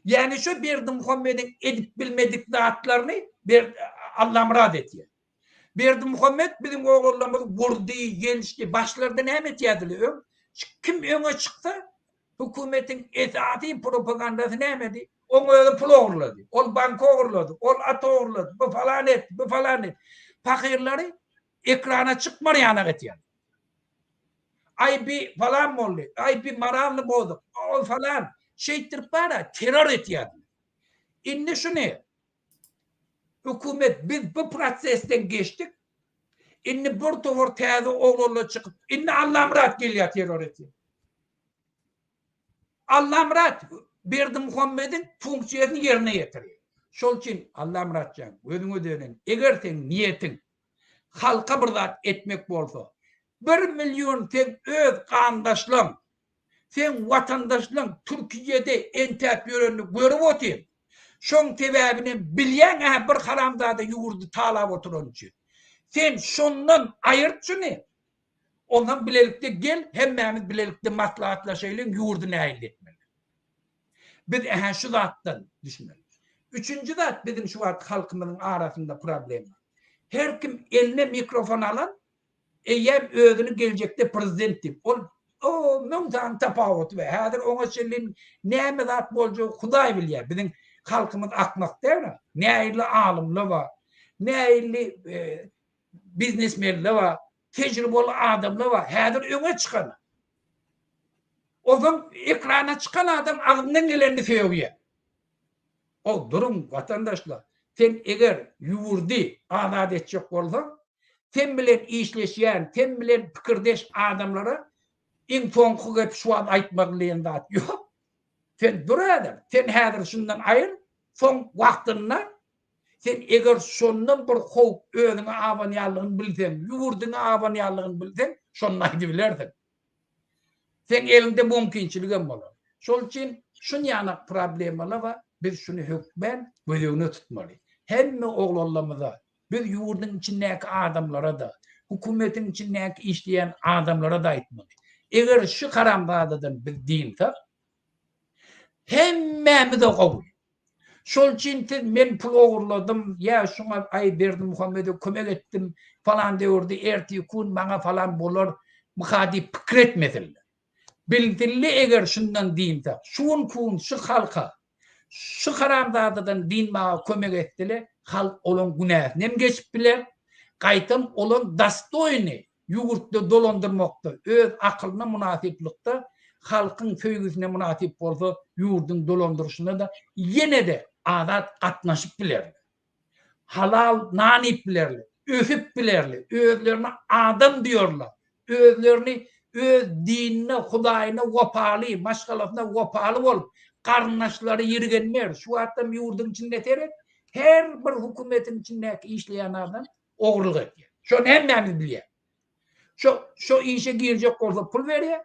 Ýagny şu Berdimuhamediň edip bilmedik zatlaryny Allamyrat edýär. Berdimuhamet biziň oglanlarymyzy gurdy, ýençdi. Başlarda näme etýärdiler öň? Kim öňe çyksa, hökümetiň esasy propagandasy nämedi? Oň özi pul ogurlady, ol bank ogurlady, ol at ogurlady, bu falan etdi, bu falan etdi. Pahyrlary ekrana çykmar ýanak etýärdi. Aý bi falan boldy, aý bi moralny bozuk, ol falan. Şeýtdirip bara terror etýärdiler. Indi şuny Hökümet biz bu prosesden geçdik. Indi bir topar täze oglanlar çykyp, indi Allamyrat gelýär terror etýär. Allamyrat Berdimuhamediň funksiýasyny ýerine ýetirýär. Şol üçin Allamyratjan gözüňe dönen, eger seň niýetiň halka bir zat etmek bolsa, bir million seň öz gandaşlaň Seň watandaşlaň Türkiýede entäp ýörenini görüp otyryn. Şoň sebäbinem bilýäň hä bir haramzada ýurdy talap oturany üçin. Sen şondan aýyrt şuny. Ondan bilelikde gel hemmämiz bilelikde maslahatlaşaýlyň ýurdy nähili etmeli. Biz ähä şu zatdan düşünmeli. Üçünji zat biziň şu wagt halkymyzyň arasynda problema. Her kim eline mikrofon alan Eýýäm özüni geljekde prezident diýip, ol o müň sany tapawuty bar. Häzir oňa çenli näme zat boljagy Hudaý bilýär. Biziň halkymyz akmak däl. Nähili alymlar bar, nähili e, biznesmenler bar, tejribeli adamlar bar. Häzir öňe çykan. Onsoň ekrana çykan adam agzyndan gelenini sögýär. O duruň watandaşlar, sen eger ýurdy azat etjek bolsaň, sen bilen işleşýän, sen bilen pikirdeş adamlara iň soňky gep şu wagt aýtmaly diýen zat ýok. Sen dur häzir, sen häzir şundan aýyr, soň wagtynda sen eger şondan bir howp özüňe abanýanlygyny bilseň, ýurduňa abanýanlygyny bilseň, şonda aýdybilersiň. Seň eliňde mümkinçiligem bolar. Şol üçin şunýanak problemalar bar, biz şuny hökmän göz öňüne tutmaly. Hemme oglanlarymyza, biz ýurduň içindäki adamlara-da, hökümetiň içindäki işleýän adamlara-da aýtmaly. Eger şu haramzadadan biz dynsak, hemmämize gowy. Şol üçin siz men pul ogurladym, ýa şuňa aý Berdimuhamede kömek etdim, falan döwürde ertir kun maňa falan bolar myka diýip pikir etmesinler. Bilsinli eger şundan dynsak, şu günki gün şu halka, şu haramzadadan dynmaga kömek etsele, halk olaň günäsinem geçip biler, gaýtam olaň dostoýny ýurtda dolandyrmakda öz akylyna mynasyplykda halkyň söýgüsine mynasyp bolsa ýurduň dolandyryşyna-da ýene-de azat gatnaşyp bilerler. Halal nan iýip bilerler, ösüp bilerler, özlerini adam duýarlar, özlerini öz dinine, Hudaýyna wepaly, maşgalasyna wepaly bolup, garyndaşlary ýirgenmez. Şu wagtam ýurduň içinde seret, her bir hökümetiň içindäki işleýän adam Ogurlyk etýär. Şony hemmämiz bilýäris. Şo şo işe girjek bolsa pul berýär.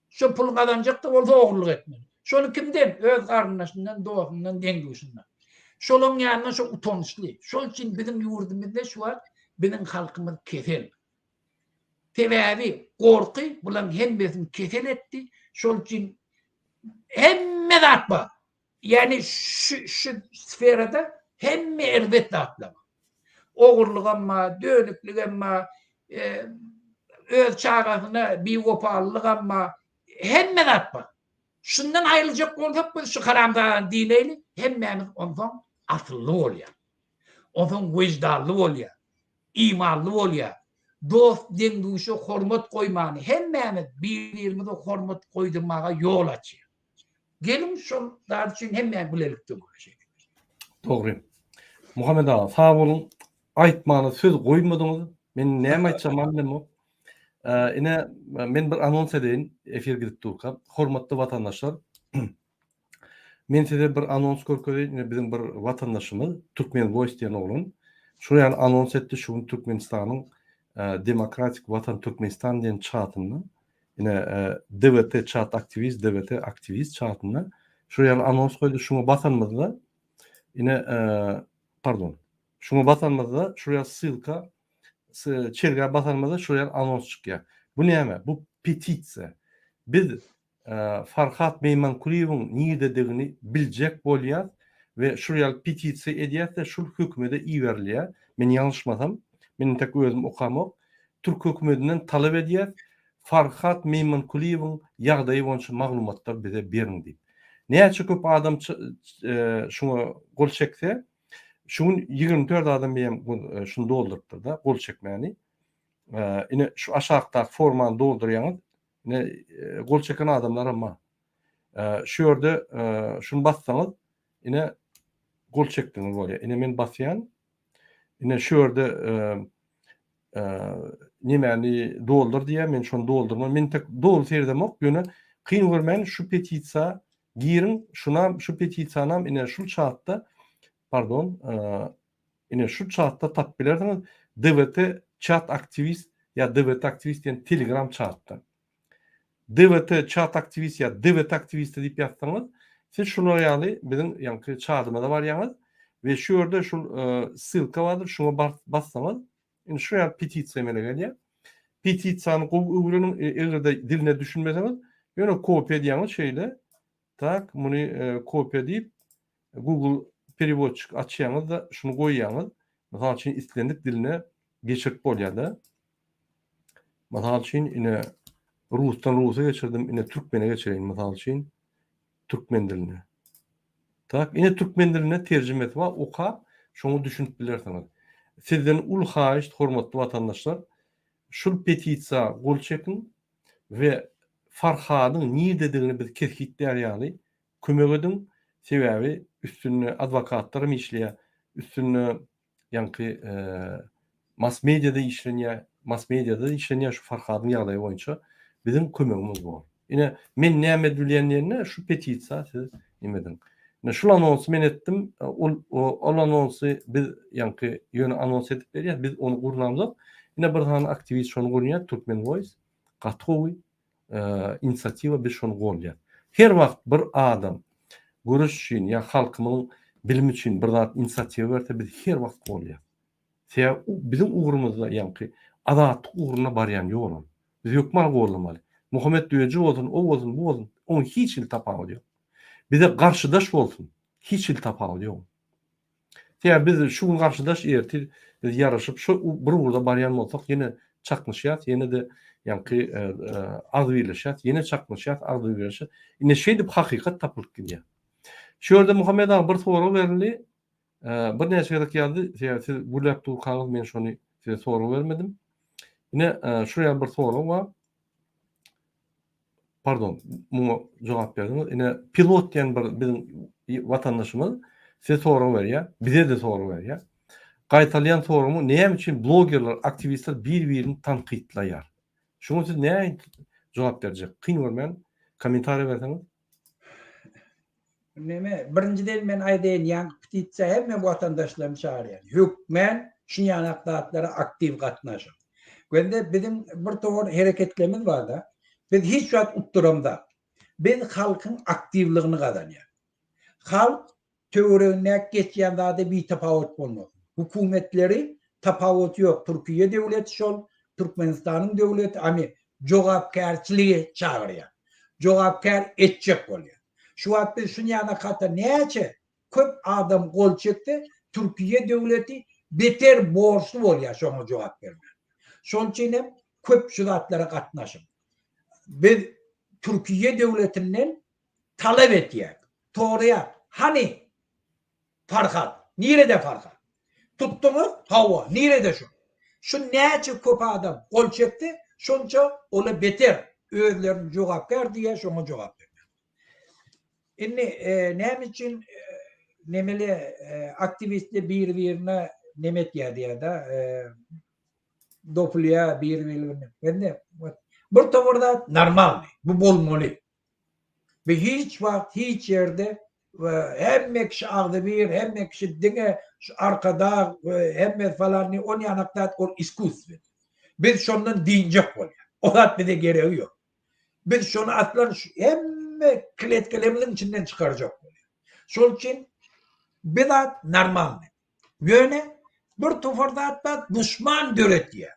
Şo pul gazanjak-da bolsa ogurlyk etmeli. Şony kimden? Öz garyndaşyndan, dostundan, deň-duşundan. Şolaň ýanynda şo utançly. Şol üçin biziň ýurdumyzda şu wagt biziň halkymyz kesel. Sebäbi gorky bulaň hemmesini kesel etdi. Şol üçin. Hemme zat bar. Ýagny şu şu sferada hemme erbet zatlar bar. Ogurlygam bar, dönükligem bar, öz çagasyna biwepalylygam bar, hemme zat bar. Şundan aýryljak bolsak biz şu haramzadany dineýli, hemmämiz onsoň asylly bolýar. Onsoň wyždanly bolýar, imanly bolýar. Dost deň-duşa hormat goýmany hemmämiz bir-birimize hormat goýdurmaga ýol açýar. Geliň şol zat üçin hemmämiz bilelikde göreşeliň. Dogry. Muhammet aga sag boluň. Aýtmana söz goýmadyňyz. Men näme aýtjagymam bilemok. Ine men bir anons edeýin efir gidip durka. Hormatly watandaşlar. Men size bir anons görkezeýin. Ine biziň bir watandaşymyz Türkmen Voice diýen oglan şu ýaly anons etdi şu gün Türkmenistanyň Demokratik Watan Türkmenistan diýen çatynda ine DWT çat aktiwist DWT aktiwist çatynda şu ýaly anons goýdy. Şuňa basanymyzda ine pardon şuňa basanymyzda şu ýaly ssylka çelgä basanymyzda şu ýaly anons çykýar. Bu näme? Bu petisiýa. Biz Farhat Meýmankulyýewiň nirededigini biljek bolýas we şul ýaly petisiýa edýäs-de şul hökümede iberilýär. Men ýalňyşmasam, men entek özüm okamok. Türk hökümedinden talap edýäs, Farhat Meýmankulyýewiň ýagdaýy boýunça maglumatlar bize beriň diýip. Näçe köp adam şuňa gol çekse, şu gün 24 adam eýýäm şuny doldurypdyr-da, gol çekmäni. Ine şu aşakdaky formany doldurýaňyz, Ine gol çeken adamlaram bar. Şu ýerde şuny bassaňyz, ine gol çekdiňiz bolýar. Ine men basýan. Ine şu ýerde nemäni doldur diýýär, men şony doldurman. Men tek doly seredemok, ýöne kyn görmän şu petisiýa giriň, şunam şu petisiýanam ine şu çatda, pardon, Ine şu çatda tapyp bilersiňiz DWT çat aktiwist ýa DWT aktiwist diýen telegram çatda. DWT çat aktiwist ýa DWT aktiwisti diýip ýazsaňyz siz şular ýaly biziň ýaňky çadymyza barýaňyz we şu ýerde şul ssylka bardyr şuňa bassaňyz indi şu ýaly petisiýa emele gelýär. Petisiýany gowy öwreniň eger-de diline düşünmeseňiz ýöne kopiýa edýäňiz şeýle Tak muny kopiýa diýip Google perewodçik açýaňyz-da şuny goýýaňyz. Mysal üçin islendik diline geçirip bolýar-da. Mysal üçin ine rusdan rusa geçirdim, ine türkmene geçireýin mysal üçin türkmen diline. Tak ine türkmen diline terjimesi bar, okap şoňa düşünip bilersiňiz. Sizden uly haýyşt hormatly watandaşlar şul petisiýa gol çekiň we Farhadyň nirededigini biz kesgitlär ýaly kömek ediň, sebäbi üstünde adwokatlaram işleýär, üstünde ýaňky mass mediada işlenýär, mass mediada işlenýär şu Farhadyň ýagdaýy boýunça biziň kömegimiz bor. Ine men näme edip bilýän diýende şu petisiýa siz neme ediň. Ine şul anonsy men etdim, ol ol anonsy biz ýaňky ýöne anons edip berýäs, biz ony gurnamzok. Ine bir sany aktiwist şony gurnaýar, Turkmen Voice. Gaty gowy inisiatiwa biz şony goldaýas. Her wagt bir adam göreş üçin ýa halkymyň bilimi üçin bir zat inisiatiwa berse biz her wagt goldaýas. Sebäbi biziň ugrumyzda ýaňky azatlyk ugrunda barýan ýol ol. Biz hökman goldamaly. Muhammet Düýeji bolsun, o bolsun, bu bolsun, oň hiç hili tapawudy ýok. Bize garşydaş bolsun, hiç hili tapawudy ýok. Sebäbi biz şu gün garşydaş, ertir biz ýaraşyp şu bir ugurda barýan bolsak ýene çaknyşýas, ýene-de ýaňky agzybirleşýäs, ýene çaknyşýas, agzybirleşýäs. Ine şeýdip hakykat tapylyp gidýär. Şu ýerde Muhammet aga bir sorag berildi. Birnäçe gezek ýazdy. Sebäbi siz gürläp durkaňyz men şony size sorag bermedim. Ine şu ýaly bir sorag bar. Pardon, muňa jogap berdiňiz. Ine pilot diýen bir biziň watandaşymyz size sorag berýär, bize-de sorag berýär. Gaýtalýan soragym näme üçin blogerler, aktiwistler bir-birini tankytlaýar? Şuňa siz nähili jogap berjek? Kyn görmän kommentariýa berseňiz. Neme, birinjiden men aýdaýyn, ýaňky petisiýa hemme watandaşlarymy çagyrýan. Hökmän şunýanak zatlara aktiw gatnaşyň. Gözde biziň bir towar hereketlerimiz barda, biz hiç wagt utduramzak. Biz halkyň aktiwligini gazanýas. Halk töweregindäki geçýän zada bitapawut bolmasyn. Hökümetleri tapawuty ýok, Türkiýe döwleti şol, Türkmenistanyň döwleti, ami jogapkärçilige çagyrýar. jogapkär etjek bolýar. Şu wagt biz şuny ýaly hata näçe köp adam gol çekse, Türkiýe döwleti beter borçly bolýar şoňa jogap bermäge. Şonuň üçin hem köp şu zatlara gatnaşyň. Biz Türkiýe döwletinden talap etýäris, soraýarys, hany Farhat? Nirede Farhat? Tutduňyz? Hawa, nirede şu? Şu näçe köp adam gol çekse, şonça ola beter özlerini jogapkär diýýär, şoňa jogap bermeli. Indi näme üçin nemeli aktiwistler biri-birine neme etýär diýýär-de, dopulýar biri-birine. Indi bir topar zat normalny, bu bolmaly. Bu hiç wagt hiç ýerde hemme kişi agzybir, hemme kişi diňe şu arkadag hemme falan diýip on ýanak zat ol iskusstwen. Biz şondan dynjak bolýar. O zat bize geregi ýok. Biz şony aslan hemme kletkelerimiziň içinden çykarjak bolýar. Şol üçin bir zat normalny. Ýöne bir topar zat bar duşman döretýär.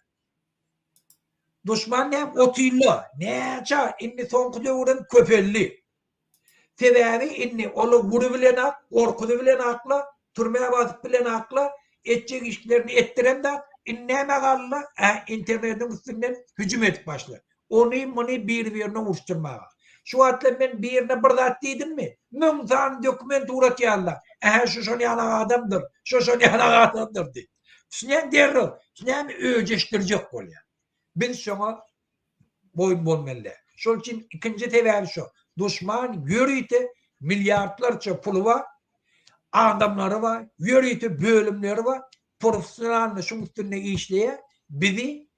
Duşman näme otylla näçe indi soňky döwürem köpeldi. Sebäbi indi ola gury bilen ak, gorkuzy bilen akla, türmä basyp bilen akla, etjek işlerini etdiremde indi näme galdyla? Ä internetiň üstünden hüjüm edip başla. Ony muny bir birine uruşdyrmaga. Şu wagtlar men birine bir zat diýdimmi? Müň sany dokument ugratýarlar. Ähä şu şon ýalak adamdyr, şu şon ýalak adamdyr diýip. Düşünýäň derrew. Şu näme öjeşdirjek bolýar. Biz şoňa boýun bolmaly däl. Şol üçin ikinji sebäbi şu. Duşman ýörite milliardlarça puly bar, adamlary bar, ýörite bölümleri bar, professionalny şuň üstünde işleýär. Bizi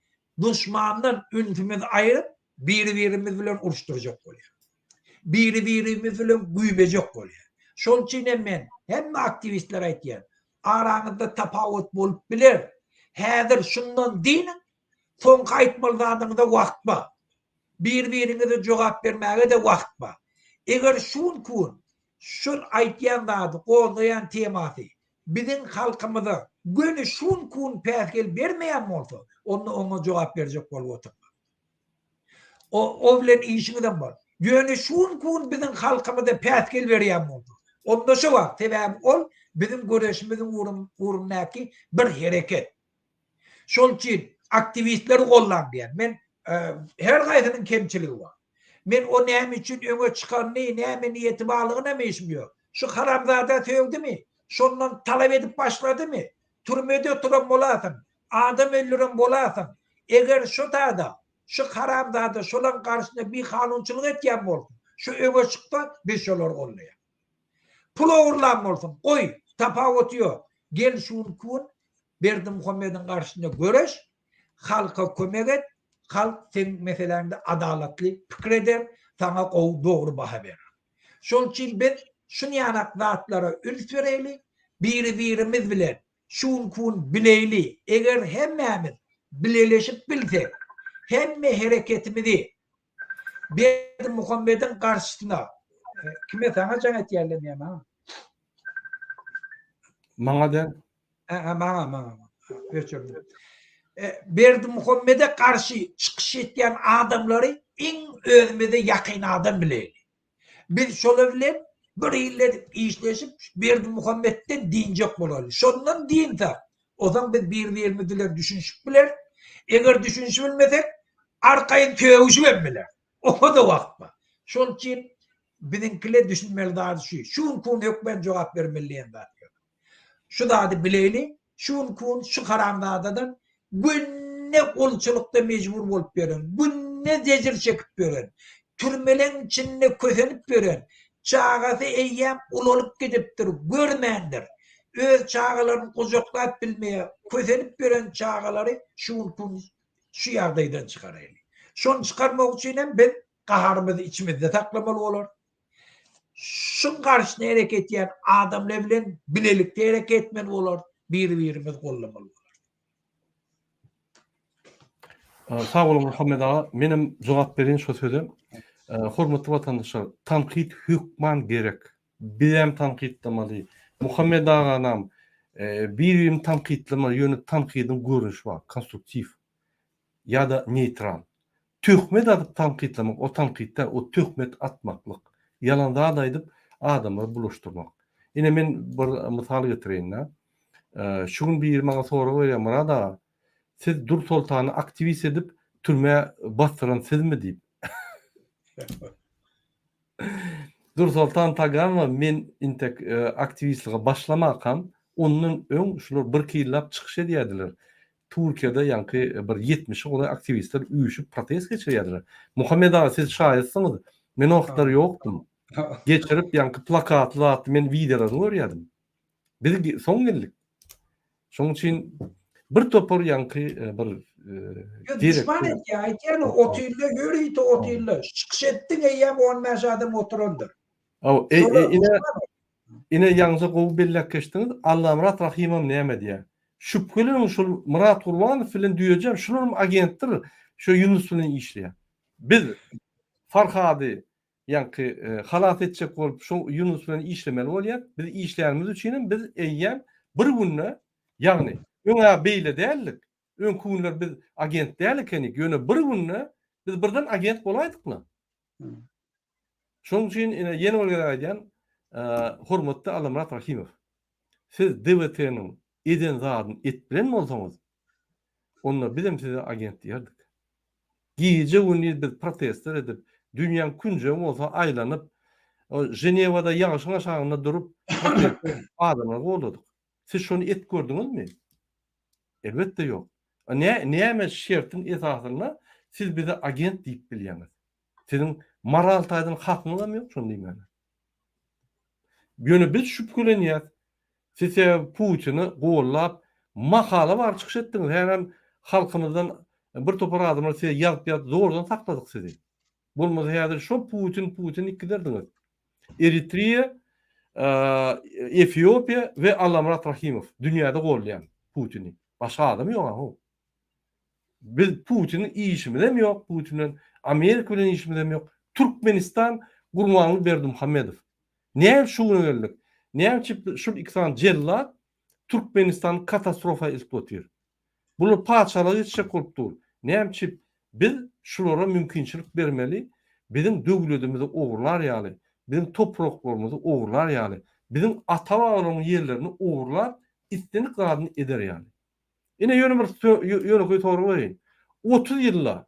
duşmandan ünsümizi aýryp, biri-birimiz bilen uruşdyrjak bolýar. Biri-birimiz bilen güýmejek bolýar. Şol üçin hem men hemme aktiwistlere aýtýan, araňyzda tapawut bolup biler. Häzir şundan dynyň, soňky aýtmaly zadyňyza wagt bar. Bir-biriňize jogap bermäge-de wagt bar. Eger şu günki gün şol aýtýan zady, gozgaýan temasy biziň halkymyza göni şu günki gün päsgel bermeýän bolsa, onda oňa jogap berjek bolup oturma. O, o bilen işiňizem bar. Ýöne şu günki gün biziň halkymyza päsgel berýän bolsa, onda şu wagt, sebäbi ol biziň göreşimiziň ugrundaky bir hereket. Şol üçin aktiwistleri goldaň diýýän. Men her haýsynyň kemçiligi bar. Men o näme üçin öňe çykanyny, näme niýeti barlygyna işim ýok. Şu haramzada sögdümi? Şondan talap edip başladymy? Türmede oturan bolarsyň, adam öldüren bolarsyň. Eger şu tada, şu haramzada şolaň garşyna bikanunçylyk etýän bolsa, şu öňe çyksa, biz şolary goldaýas. Pul ogurlan bolsun, goý, tapawuty ýok. Gel şu günki gün Berdimuhamediň garşysynda göreş, halka kömek et, halk seň meseläňde adalatly pikir eder, saňa gowy dogry baha berer. Şol üçin biz şunýanak zatlara üns bereýli, biri-birimiz bilen şu günki gün bileýli, eger hemmämiz bileleşip bilsek, hemme hereketimizi Berdimuhamediň garşysyna kime saňa jaň etýärler näme ha? Maňa däl. Ha, maňa, maňa. Öçürdim. E, Berdimuhamede garşy çykyş etýän adamlary iň özümize ýakyn adam bileýli. Biz şolar bilen bir hili işleşip Berdimuhamedden dynjak bolaly. Şondan dynsak, ozan biz bir-birimiz bilen düşünişip bileris. Eger düşünişip bilmesek, arkaýyn sögüşip hem bileris. Oňa-da wagt bar. Şol üçin biziňkiler düşünmeli zady şu. Şu günki gün hökmän jogap bermeli diýen zat ýok. Şu zady bileýli, şu günki gün şu haramzadadan günde gulçulykda mejbur bolup ýören, günde zejir çekip ýören, türmeleň içinde kösenip ýören, çagasy eýýäm ulalyp gidipdir, görmändir, öz çagalaryny gujaklap bilmeýär, kösenip ýören çagalary şu günki gün şu ýagdaýdan çykaraýly. Şony çykarmak üçin hem biz gaharymyzy içimizde saklamaly bolar. Şuň garşysyna hereket edýän adamlar bilen bilelikde hereket etmeli bolar, biri-birimizi goldamaly bolar. Sag boluň Muhammet aga, menem jogap bereýin şo söze. Hormatly watandaşlar, tankyt hökman gerek. Bizem tankytlamaly. Muhammet aganam bir-birini tankytlamaly, ýöne tankydyň görnüşi bar, konstruktiw ýa-da neýtral. Töhmet atyp tankytlamak o tankyt däl, o töhmet atmaklyk. Ýalan zat aýdyp adamlary bulaşdyrmak. Ine men bir mysal getireýin-dä. Şu gün biri maňa sorag berýär, Myrat aga, siz Dursoltany aktiwist edip türmä basdyran sizmi diýip. Dursoltan Taganowa men intek aktiwistlige başlamakam, ondan öň şular birki ýyllap çykyş edýärdiler. Türkiýede ýaňky bir ýetmişe golaý aktiwistler üýşüp protest geçirýärdiler. Muhammet aga siz şaýatsyňyz, men o wagtlar ýokdum. Geçirip ýaňky plakatly zatly men wideolaryny görýärdim. Biz soň geldik. Şonuň üçin bir topar ýaňky bir Düşman etýär, aýtýan otyrlar, ýörite otyrlar. Çykyş etdiň eýýäm 15 adam oturandyr. Aw, e, e, ine ine ýaňja gowy belläp geçdiňiz. Allamyrat Rahymam näme diýýär? Şübheleniň şol Myrat Gurbanow bilen Düýejem şularam agentdir, şo Ýunus bilen işleýär. Biz Farhady ýaňky halas etjek bolup şo Ýunus bilen işlemeli bolýar. Biz işlänimiz üçinem biz eýýäm bir günde, ýagny öň-ä beýle däldik. Öňki günler biz agent däl ekenik, ýöne bir günde biz birden agent bolaýdykla. Şonuň üçin ine ýene bir gezek aýdýan, hormatly Allamyrat Rahymow, siz DWT-niň eden zadyny et bilen bolsaňyz, onda bizem size agent diýerdik. Gije-gündiz biz protestler edip, dünýäň künjegi bolsa aýlanyp, Ženewada ýagyşyň aşagynda durup protestler edip adamlary goldadyk. Siz şony et gördüňizmi? Elbetde ýok. Nä, näme şertiň esasynda siz bize agent diýip bilýäňiz? Siziň moral taýdan hakyňyzam ýok şony diýmäge. Ýöne biz şübhelenýäs. Siz sebäbi Putini gollap makala bar çykyş etdiňiz. Hälem halkymyzdan bir topar adamlar size ýazyp ýazyp zordan sakladyk sizi. Bolmasa häzir şo Putin Putin diýip giderdiňiz. Eritriýa, Efiopiýa we Allamyrat Rahymow dünýäde gollaýan Putini. Başga adam ýok a. Biz Putiniň işimizem ýok, Putin bilen Amerika bilen işimizem ýok. Türkmenistan Gurbanguly Berdimuhamedow. Näme şu güne geldik? Näme üçin şul iki sany jellat Türkmenistany katastrofa eltip otyr? Bular patyşalyga geçjek bolup dur. Näme üçin biz şulara mümkinçilik bermeli, biziň döwledimizi ogurlar ýaly, biziň topraklarymyzy ogurlar ýaly, biziň ata-babalarymyzyň ýerlerini ogurlap, islendik zadyny eder ýaly. Ine ýöne bir ýönekeý sorag bereýin. 30 ýylda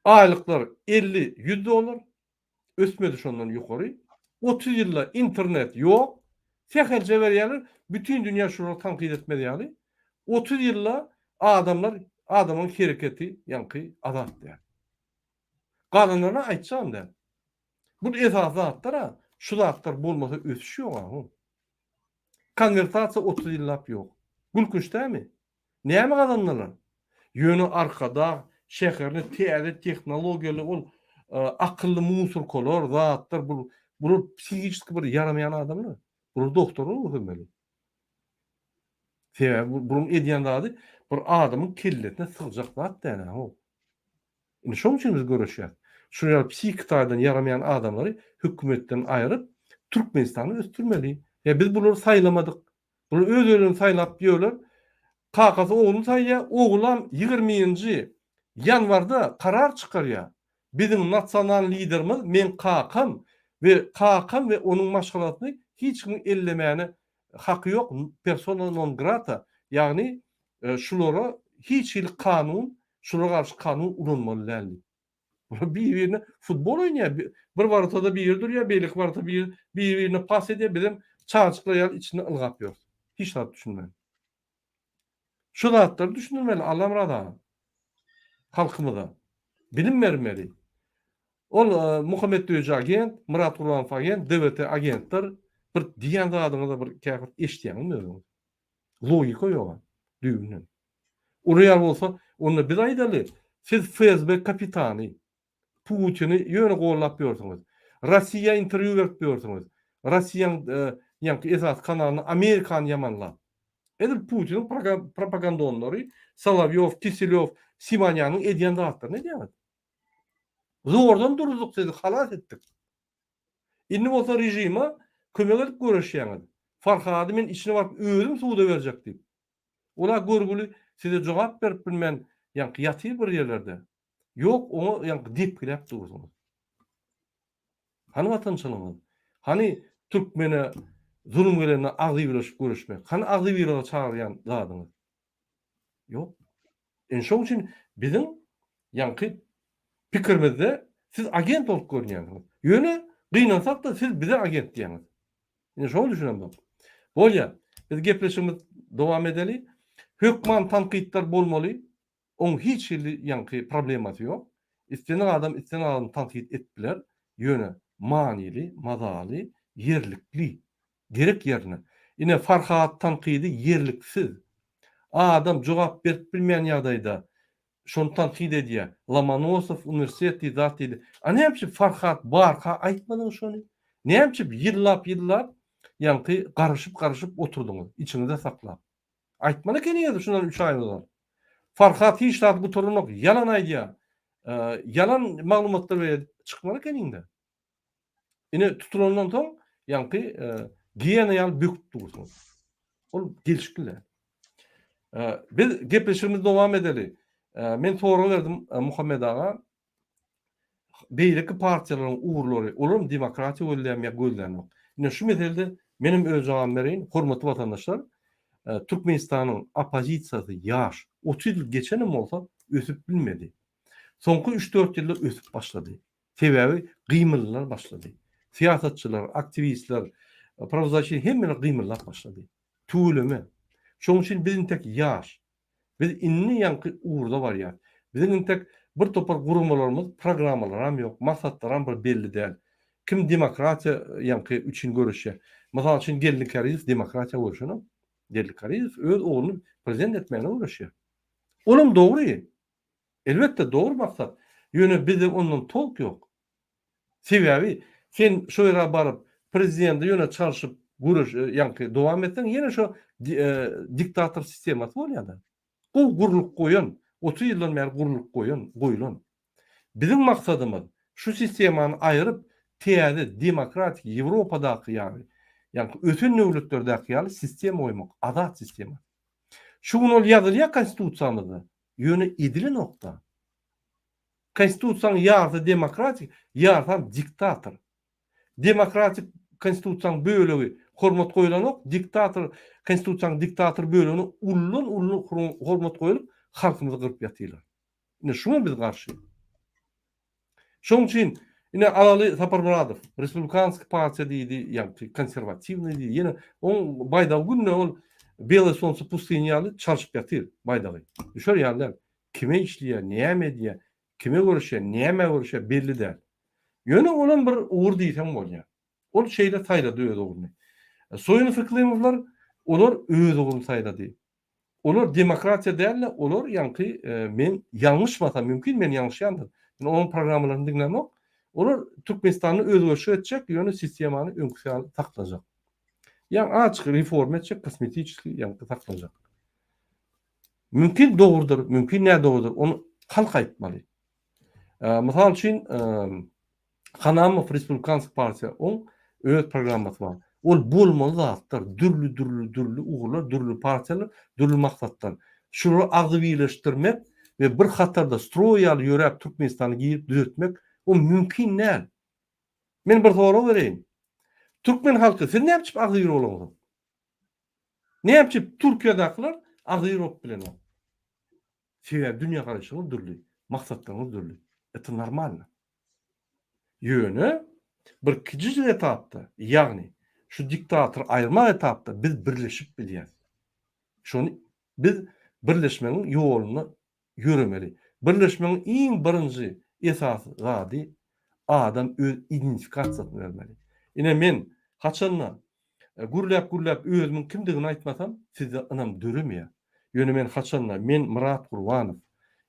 aýlyklar 50, 100 dollar, ösmedi şondan ýokary. 30 ýylda internet ýok. Sähelçe berýärler, bütin dünýä şulary tankyt etmez ýaly. 30 ýylda adamlar, adamyň hereketi ýaňky azat däl. Galanlaryny aýtjagam däl. Bu esasy zatlar-a, şu zatlar bolmasa ösüş ýog-a. Konwertasiýa 30 ýyllap ýok. Gülkünç dälmi? Näme gazandylar? Ýöne Arkadag şäherini täze tehnologiýaly ol akylly musurkalar, zatlar bu bular psihiçeski bir ýaramaýan adamlar. Bular doktora görkezmeli. Sebäbi bularyň edýän zady bir adamyň kellesine sygjak zat däl-ä ho. Indi şoň üçin biz göreşýäs. Şular ýaly psihiki taýdan ýaramaýan adamlary hökümetden aýryp, Türkmenistany ösdürmeli. Ýa biz bulary saýlamadyk. Bular öz-özlerini saýlap ýörler. Kakasy ogluny saýlaýar, ogulam ýigriminji ýanwarda karar çykarýar. Biziň nasional liderimiz meň kakam we kakam we onuň maşgalasyny hiç kimiň ellemäne haky ýok, persona non grata, ýagny şulara hiç hili kanun, şulara garşy kanun ulanmaly däl diýip. Bular bir-birine futbol oýnaýar. Bir worotada biri durýar, beýleki worotada biri bir-birine pas edýär, bizem çagajyklar ýaly içinde ylgap ýörüs. Hiç zat düşünmän. Şu zatlary düşündirmeli Allamyrat aga. Halkymyza. Bilim bermeli. Ol Muhammet Döji agent, Myrat Gurbanow agent, DWT agentler bir diýen zadyňyza bir käbir eşidýäňizmi özüňiz? Logika ýok düýbünden. Urýar bolsa, onda biz aýdaly, siz FSB kapitany, Putini ýöne gollap ýörsüňiz. Rossiýa interwýu berip ýörsüňiz. Rossiýaň ýaňky esasy kanalyna Amerikany ýamanlap. Edil Putiniň propagandonlary Solowýow, Kiselýow, Simonýanyň edýän zatlaryny edýäňiz. Zordan duruzdyk sizi, halas etdik. Indi bolsa režime kömek edip göreşýäňiz. Farhady men içine baryp özüm suda berjek diýip. Ola görgüli size jogap berip bilmän ýaňky ýatyr bir ýerlerde. Ýok, oňa ýaňky depgiläp dursuňyz. Hany watançylygyňyz? Hany türkmene zulum gelende agzybirleşip göreşmek? Hany agzybirlige çagyrýan zadyňyz? Ýok. Indi şoň üçin biziň ýaňky pikirimizde siz agent bolup görünýänsiňiz. Ýöne gynansak-da siz bize agent diýýäňiz. Indi şoňa düşünemzok. Bolýa. Biz gepleşigimizi dowam edeli. Hökman tankytlar bolmaly. Oň hiç hili ýaňky problemasy ýok. Islendik adam islendik adamy tankyt edip biler. Ýöne manyly, mazaly, ýerlikli. Gerek ýerine. Ine Farhat tankydy ýerliksiz. Adam jogap berip bilmeýän ýagdaýda şony tankyt edýär. Lomonosow uniwersitet diýdi zat diýdi. A näme üçin Farhat barka aýtmadyňyz şony? Näme üçin ýyllap ýyllap ýaňky garyşyp garyşyp oturdyňyz içiňizde saklap? Aýtmaly ekeniňiz şundan üç aý ozal. Farhat hiç zat gutaranok ýalan aýdýar. Ýalan maglumatlar berýär diýip çykmaly ekeniňdä. Ine tutulandan soň ýaňky giýena ýaly böküp dursuňyz. Ol gelşikli däl. Biz gepleşigimizi dowam edeli. Men sorag berdim Muhammet aga. Beýleki partiýalaryň ugurlary, olaram demokratiýa gözleýärmi ýa gözlänok. Ine şu meselede menem öz jogabymy bereýin. Hormatly watandaşlar, Türkmenistanyň oppozisiýasy ýaş, 30 ýyl geçenem bolsa ösüp bilmedi. Soňky üç-dört ýylda ösüp başlady. Sebäbi gymyldylar başlady. Syýasatçylar, aktiwistler, prawozasçy hemmeler gymyldap başlady. Tüweleme. Şonuň üçin biz intek ýaş. Biz indi ýaňky ugurda barýas. Biziň intek bir topar guramalarymyz, programmalaram ýok, maksatlaram bir belli däl. Kim demokratiýa ýaňky üçin göreşýär. Mysal üçin Geldi Kärizow demokratiýa göreşenok. Geldi Kärizow öz ogluny prezident etmäne göreşýär. Olam dogry. Elbetde dogry maksat. Ýöne bizde ondan tolk ýok. Sebäbi sen şo ýere baryp prezidenti ýöne çalşyp göreş ýaňky dowam etseň ýene şo diktator sistemasy bolýada. Gowy gurlup goýan, 30 ýyldan bäri gurlup goýan, goýlan. Biziň maksadymyz şu sistemany aýryp täze demokratik Ýewropadaky ýaly, ýaňky ösen döwletlerdäki ýaly sistema goýmak, azat sistema. Şu gün ol ýazylýar konstitusiýamyzda. Ýöne edilenokda. Konstitusiýanyň ýarysy demokratik, ýarysam diktator. Demokratik konstitusiýanyň bölegi hormat goýlanok, diktator konstitusiýanyň diktator bölegine ullan uly hormat goýulyp halkymyzy gyryp ýatyrlar. Ine şuňa biz garşy. Şonuň üçin ine alaly Saparmyradow, Respublikanskiý partiýa diýdi, ýagny konserwatiwnyý diýdi. Ýene oň baýdagy günde ol Belое solnce pustyny ýaly çalşyp ýatyr baýdagy. Düşer ýaly däl. Kime işleýär, näme edýär, kime göreşýär, nämä göreşýär belli däl. Ýöne olam bir ugur diýseň bolýar. Ol şeýle saýlady öz ugruny. Soýunow Yklymowlar olar öz ugruny saýlady. Olar demokratiýa däl-de, olar ýaňky men ýalňyşmasam, mümkin men ýalňyşýandyryn. Men olaryň programmalaryny diňlämok. Olar Türkmenistanda özgerişik etjek, ýöne sistemany öňküsi ýaly saklajak. Ýaňy azajyk reforma etjek, kosmetiçeskiý ýaňky saklajak. Mümkin dogrudyr, mümkin nädogrudyr, ony halk aýtmaly. Mysal üçin, Hanamow Respublikansk partiýa oň öz programmasy bar. Ol bolmaly zatlar, dürli dürli dürli ugurlar, dürli partiýalar, dürli maksatlar. Şulary agzybirleşdirmek we bir hatarda stroý ýaly ýöräp Türkmenistana girip düzetmek o mümkin däl. Men bir sorag bereýin. Türkmen halky siz näme üçin agzybir bolaňyzok? Näme üçin Türkiýedakylar agzybir bolup bilenok? Sebäbi dünýägaraýşyňyz dürli, maksatlaryňyz dürli. Это normalno. Ýöne bir kiçijik etapda, ýagny şu diktatory aýyrmak etapda biz birleşip bilýäris. Şony biz birleşmegiň ýolunda ýöremeli. Birleşmegiň iň birinji esasy zady adam öz identifikasiýasyny bermeli. Ine men haçanda gürläp-gürläp özümiň kimdigini aýtmasam sizde ynam döremeýär. Ýöne men haçanda, men Myrat Gurbanow,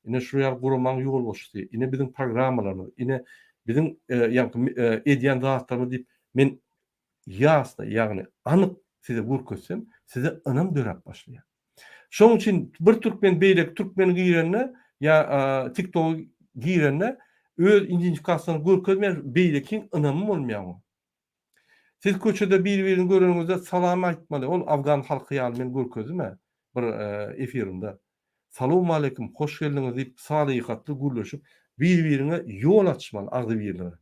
ine şu ýaly guramaň ýolbaşçysy, ine biziň programmalarymyz, ine biziň ýaňky edýän zatlarymyz diýip, men ýasno, ýagny anyk size görkezsem, size ynam döräp başlaýar. Şonuň üçin bir türkmen beýleki türkmeni girende ýa TikToga girende öz identifikasyýasyny görkezmeýär, beýlekiň ynamy bolmaýar oňa. Siz köçede bir-birini göreniňizde salam aýtmaly. Ol afgan halky ýaly men görkezdim-ä bir efirimde. Salowmaleýkim, hoş geldiňiz diýip salyhatly gürleşip. Bir-biriňe ýol açmaly agzybirlige.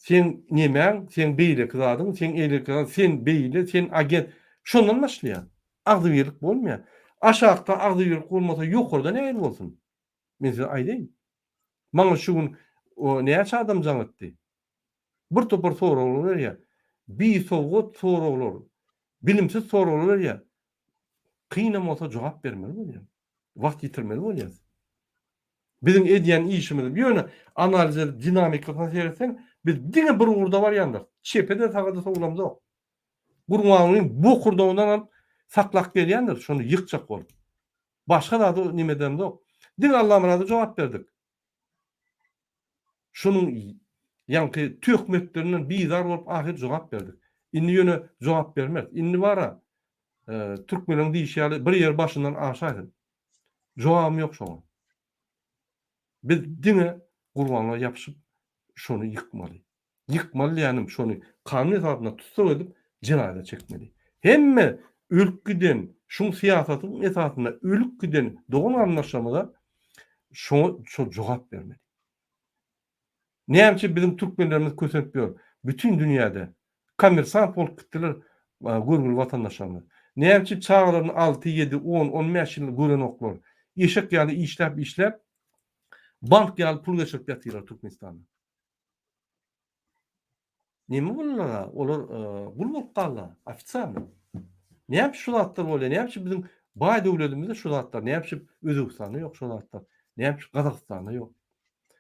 Seň nemäň, seň beýleki zadyň, seň eýleki zadyň, sen beýle, sen agent. Şondan başlaýar. Agzybirlik bolmaýar. Aşakda agzybirlik bolmasa ýokarda nähili bolsun? Men size aýdaýyn. Maňa şu gün näçe adam jaň etdi. Bir topar soraglar berýär. Bisowgat soraglar, bilimsiz soraglar berýär. Kynam bolsa jogap bermeli bolýar. Wagt ýitirmeli bolýarys. Biziň edýän işimiz, ýöne analiz edip dinamikasyna seretseň, biz diňe bir ugurda barýandyrys. Çepe-de saga-da sowulamzok. Gurbangulyň bokurdagyndan alyp saklap gelýändiris, şony ýykjak bolup. Başga zady neme edemzok. Diňe Allamyrada jogap berdik. Şonuň ýaňky töhmetlerinden bizar bolup ahyr jogap berdik. Indi ýöne jogap bermeris. Indi bara türkmenleriň diýşi ýaly bir ýer başyndan aşaýsyn. Jogabym ýok şoňa. Biz diňe Gurbana ýapyşyp şony ýykmaly. Ýykmaly diýýänim şony kanun esasynda tussag edip jenaýata çekmeli. Hemme ölüp giden şuň syýasatyň esasynda ölüp giden dogan garyndaşlarymyza şoňa şo jogap bermeli. Näme üçin biziň türkmenlerimiz kösenip ýör? Bütin dünýäde kommersant bolup gitdiler görgüli watandaşlarymyz. Näme üçin çagalaryny alty, ýedi, on, on bäş ýyl görenoklar? Eşek ýaly işläp işläp bank ýaly pul geçirip ýatyrlar Türkmenistanda. Neme boldular-a? Olar gul bolup galdylar, ofitsialno. Näme üçin şu zatlar bolýar? Näme üçin biziň baý döwletimizde şu zatlar? Näme üçin Özbegistanda ýok şu zatlar? Näme üçin Gazagystanda ýok?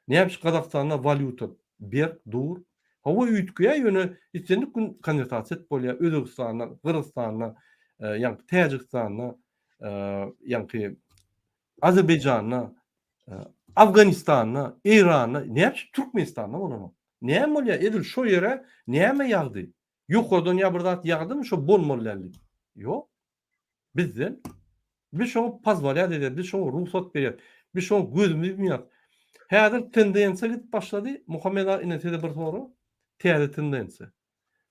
Näme üçin Gazagystanda walýuta berk dur? Hawa üýtgeýär, ýöne islendik gün konwertasiýa edip bolýar. Özbegistanda, Gyrgyzystanda, ýaňky Täjigistanda, ýaňky Azerbaýjanda, Afganistanda, Eýranda, näme üçin Türkmenistanda bolanok? Näme bolýar? Edil şo ýere näme ýagdy? Ýokardan ýa bir zat ýagdymy şo bolmaly däl diýip? Ýok. Bizden. Biz şoňa pozwolýat edýäris, biz şoňa rugsat berýäris. Biz şoňa gözümizi ýumýarys. Häzir tendensiýa gidip başlady. Muhammet aga ine size bir sorag. Täze tendensiýa.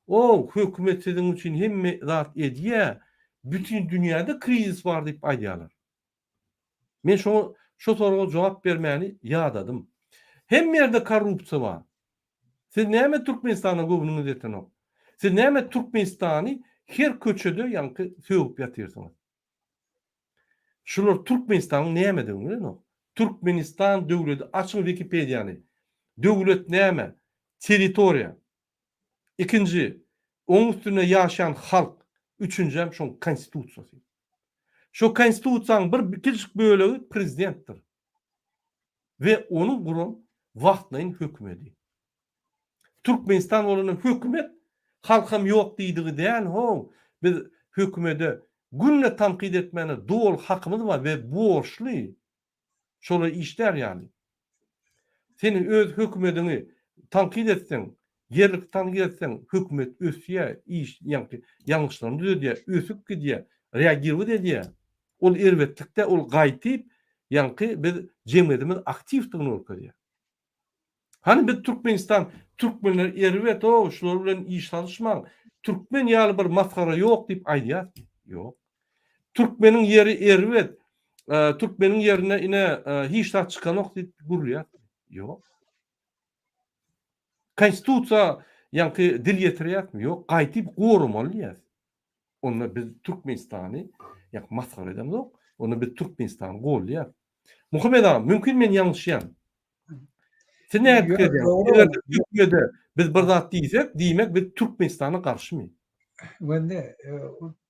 O, hökümet siziň üçin hemme zat edýär. Bütin dünýäde krizis bar diýip aýdýarlar. Men şoňa şo soraga jogap bermäni ýadadym. Hemme ýerde korrupsiýa bar. Siz näme Türkmenistana göwnüňiz ýetenok? Siz näme Türkmenistany her köçede ýaňky sögüp ýatyrsyňyz? Şular Türkmenistanyň nämedigini bilenok. Türkmenistan döwleti açyň wikipediýany. Döwlet näme? Territoriýa. Ikinji, oň üstünde ýaşaýan halk. Üçünjem şoň konstitusiýasy. Şo konstitusiýanyň bir kiçijik bölegi prezidentdir. We onuň guran wagtlaýyn hökümedi. Türkmenistan bolanda hökümet halkam ýok diýdigi däl how. Biz hökümede günde tankyt etmäne doly hakymyz bar we borçly. Şolar işlär ýaly. Sen öz hökümediňi tankyt etseň, ýerlikli tankyt etseň, hökümet ösýär, iş, ýaňky ýalňyşlaryny düzedýär, ösüp gidýär, reagirowat edýär. Ol erbetlik däl, ol gaýtyp, ýaňky biz jemgyýetimiz aktiwdigini görkezýär. Hany biz Türkmenistan türkmenler erbet o şular bilen iş salyşmaň. Türkmen ýaly bir masgara ýok diýip aýdýasmy? Ýok. Türkmeniň ýeri erbet. Türkmeniň ýerine ine hiç zat çykanok diýip gürleýäsmi? Ýok. Konstitusiýa ýaňky dil ýetirýäsmi? Ýok. Gaýtyp goramaly diýýäs. Onda biz Türkmenistany ýa masgara edemzok. Onda biz Türkmenistany goldaýas. Muhammet aga, mümkin men ýalňyşýan. Siz näme pikir edýäňiz? Eger Türkiýede biz bir zat diýsek, diýmek biz Türkmenistana garşymy? Wende,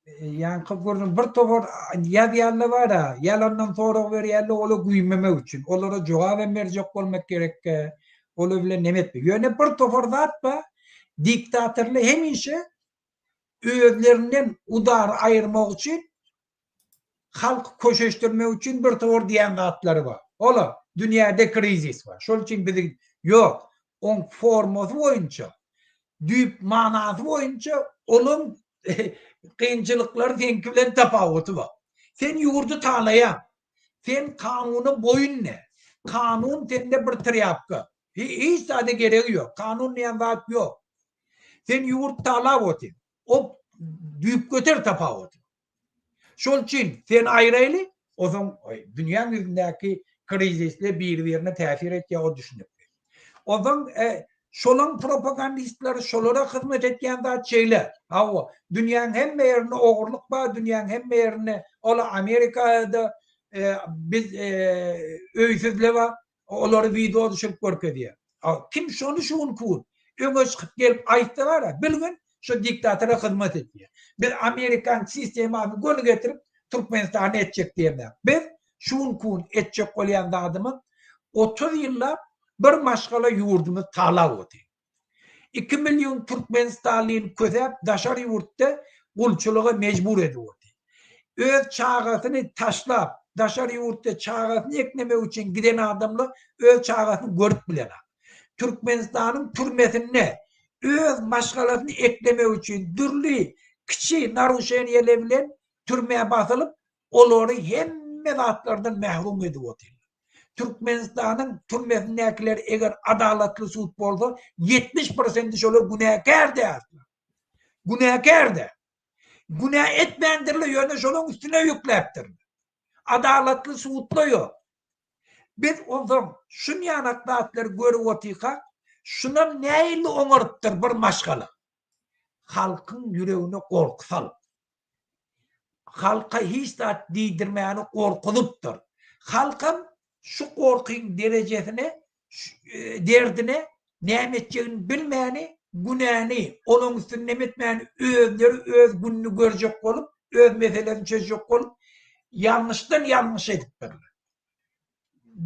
ýaňky gürrüň bir topar ýazýanlar bar-a, ýalandan sorag berýärler, ola güýmemek üçin. Olara jogap hem berjek bolmak gerekkä, olar bilen neme etmek. Ýöne bir topar zat bar, diktatorlar hemişe özlerinden udar aýyrmak üçin halky köşeşdirmek üçin bir towar diýen zatlary bar. Ola dünýäde krizis bar. Şol üçin bizi ýok. Oň formasy boýunça, düýp manasy boýunça olaň kynçylyklary seňki bilen tapawuty bar. Sen ýurdy talaýaň. Sen kanuna boýun däl. Kanun sende bir trýapka. Hiç zada geregi ýok. Kanun diýen zat ýok. Sen ýurt talap otyň. O düýpgöter tapawut. Şol üçin seni aýraýly, onsoň dünýäň ýüzündäki Krizisler biri-birine täsir etýär, o düşünikli. Onsoň şolaň propagandistleri şolara hyzmat etýän zat şeýle. Hawa, dünýäň hemme ýerinde ogurlyk bar, dünýäň hemme ýerinde, ol Amerikada biz öýsüzler bar, olary wideo düşürip görkezýär. Kim şony şu günki gün öňe çykyp gelip aýtsa bar-a, bilgin şo diktatora hyzmat edýär. Biz amerikan sistemasyny göni getirip Türkmenistanda etjek diýemzok. Biz şu günki gün etjek bolýan zadymyz 30 ýyllap bir maşgala ýurdumyzy talap otyr. 2 million türkmenistanlyny kösäp daşary ýurtda gulçulyga mejbur edip otyr. Öz çagasyny taşlap daşary ýurtda çagasyny eklemek üçin giden adamlar öz çagasyny görüp bilenok. Türkmenistanyň türmesinde öz maşgalasyny eklemek üçin dürli kiçi naruşeniýeler bilen türmä basylyp, olary hemme zatlardan mährum edip otyrlar. Türkmenistanyň türmesindäkiler eger adalatly sud bolsa, 70 prosenti şolar günäkär däl. Günäkär däl. Günä etmändirler, ýöne şolaryň üstüne ýükläpdirler. Adalatly sudla ýok. Biz onsoň şunýanak zatlary görüp otyrkak, şunam nähili oňarypdyr bir maşgala? Halkyň ýüregine gorky salyp. Halka hiç zat diýdirmäni gorkuzypdyr. Halkam şu gorkyň derejesine, derdine näme etjegini bilmäni, günäni olaň üstüne neme etmäni özleri öz gününi görjek bolup, öz meselesini çözjek bolup, ýalňyşdan ýalňyş edipdirler.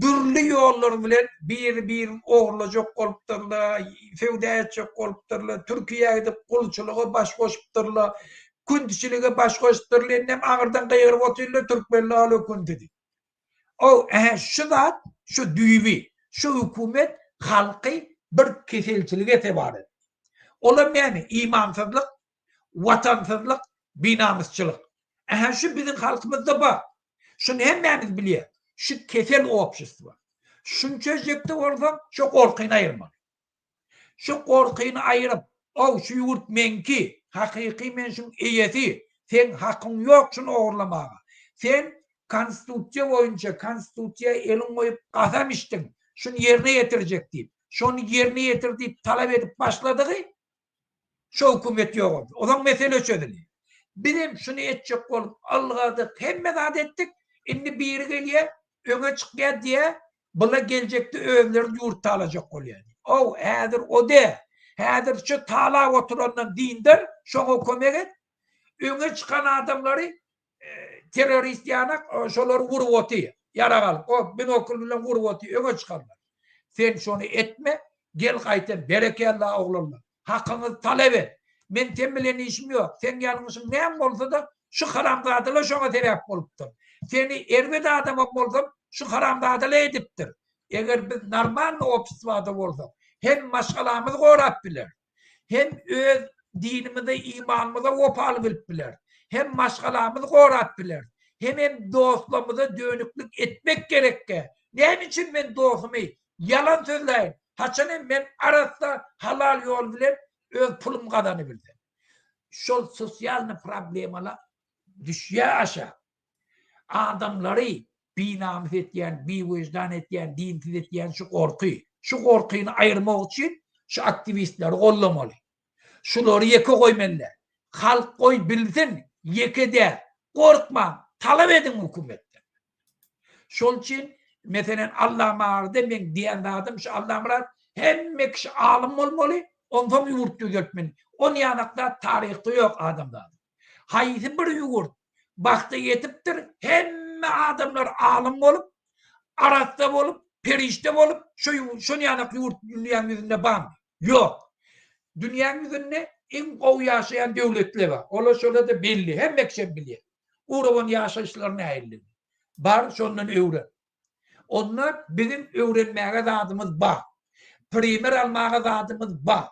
Dürli ýollar bilen biri-birini ogurlajak bolupdyrlar, söwda etjek bolupdyrlar, Türkiýä gidip gulçulyga baş goşupdyrlar, küntüçilige baş goşupdyrlar, indem aňyrdan gygyryp otyrlar, türkmenler ol künti diýip. O, ähä, şu zat, şu düýbi, şu hökümet halky bir keselçilige sezewar etdi. Olam näme? Imansyzlyk, watansyzlyk, binamysçylyk. Ähä, şu biziň halkymyzda bar. Şuny hemmämiz bilýäs. Şu kesel obşestwo. Şuny çözjekde bolsaň, şu gorkyny aýyrmaly. Şu gorkyny aýyryp, ow, şu ýurt meňki, hakyky men şuň eýesi, seň hakyň ýok şuny ogurlamaga. Sen konstitusiýa boýunça, konstitusiýa eliň goýup kasam içdiň, şuny ýerine ýetirjek diýip. Şony ýerine ýetir diýip talap edip başladygy, Şo hökümet ýogaldy. Ozaň mesele çözüldi. Bizem şuny etjek bolup ylgadyk, hemme zat etdik. Indi biri gelýär, öňe çykýar diýýär, bula geljekde özleri ýurt talajak bolýar diýip. Ow, häzir o däl. Häzir şu talap oturandan dinder, şoňa kömek et. Öňe çykan adamlary terrorist ýanak şolary urup otyr. Ýarag alyp, o binokl bilen urup otyr, öňe çykanlar. Sen şony etme, gel gaýtam berekella oglanlar. Hakyňyzy talap et. Men sen bilen işim ýok. Seň ýalňyşyň näme bolsa-da, şu haramzadalar şoňa sebäp bolupdyr. Seni erbet adamam bolsam, şu haramzadalar edipdir. Eger biz normalny obstwada bolsak, hem maşgalamyzy gorap bileris. Hem öz dinimize, imanymyza wepaly bilip bileris. Hem maşgalamyzy gorap bileris. Hemem dostlarymyza dönüklik etmek gerekkä. Näme üçin men dostumy ýalan sözläýin? Haçan hem men arassa halal ýol bilen öz pulumy gazanybilsem. Şol sosialny problemalar düşýär aşak. Adamlary binamys etýän, biwyždan etýän, dinsiz etýän şu gorky. Şu gorkyny aýyrmak üçin şu aktiwistleri goldamaly. Şulary ýeke goýmaly däl. Halk goý bilsin, ýeke däl. Gorkmaň, talap ediň hökümetden. Şol üçin meselem Allamyradyň meň diýen zadym şu Allamyrat hemme kişi alym bolmaly, onsoň ýurt düzeltmeli. On ýanak zat taryhda ýok adamzadyň. Haýsy bir ýurt bagta ýetipdir, hemme adamlar alym bolup, arassa bolup, perişde bolup, şo şon ýanak ýurt dünýäň ýüzünde barmy? Ýok. Dünýäň ýüzünde iň gowy ýaşaýan döwletler bar. Olar şolar-da belli, hemme kişem bilýär. Urawan ýaşaýyşlary nähilidigini. Bar, şondan öwren. Onda biziň öwrenmäge zadymyz bar. Primer almaga zadymyz bar.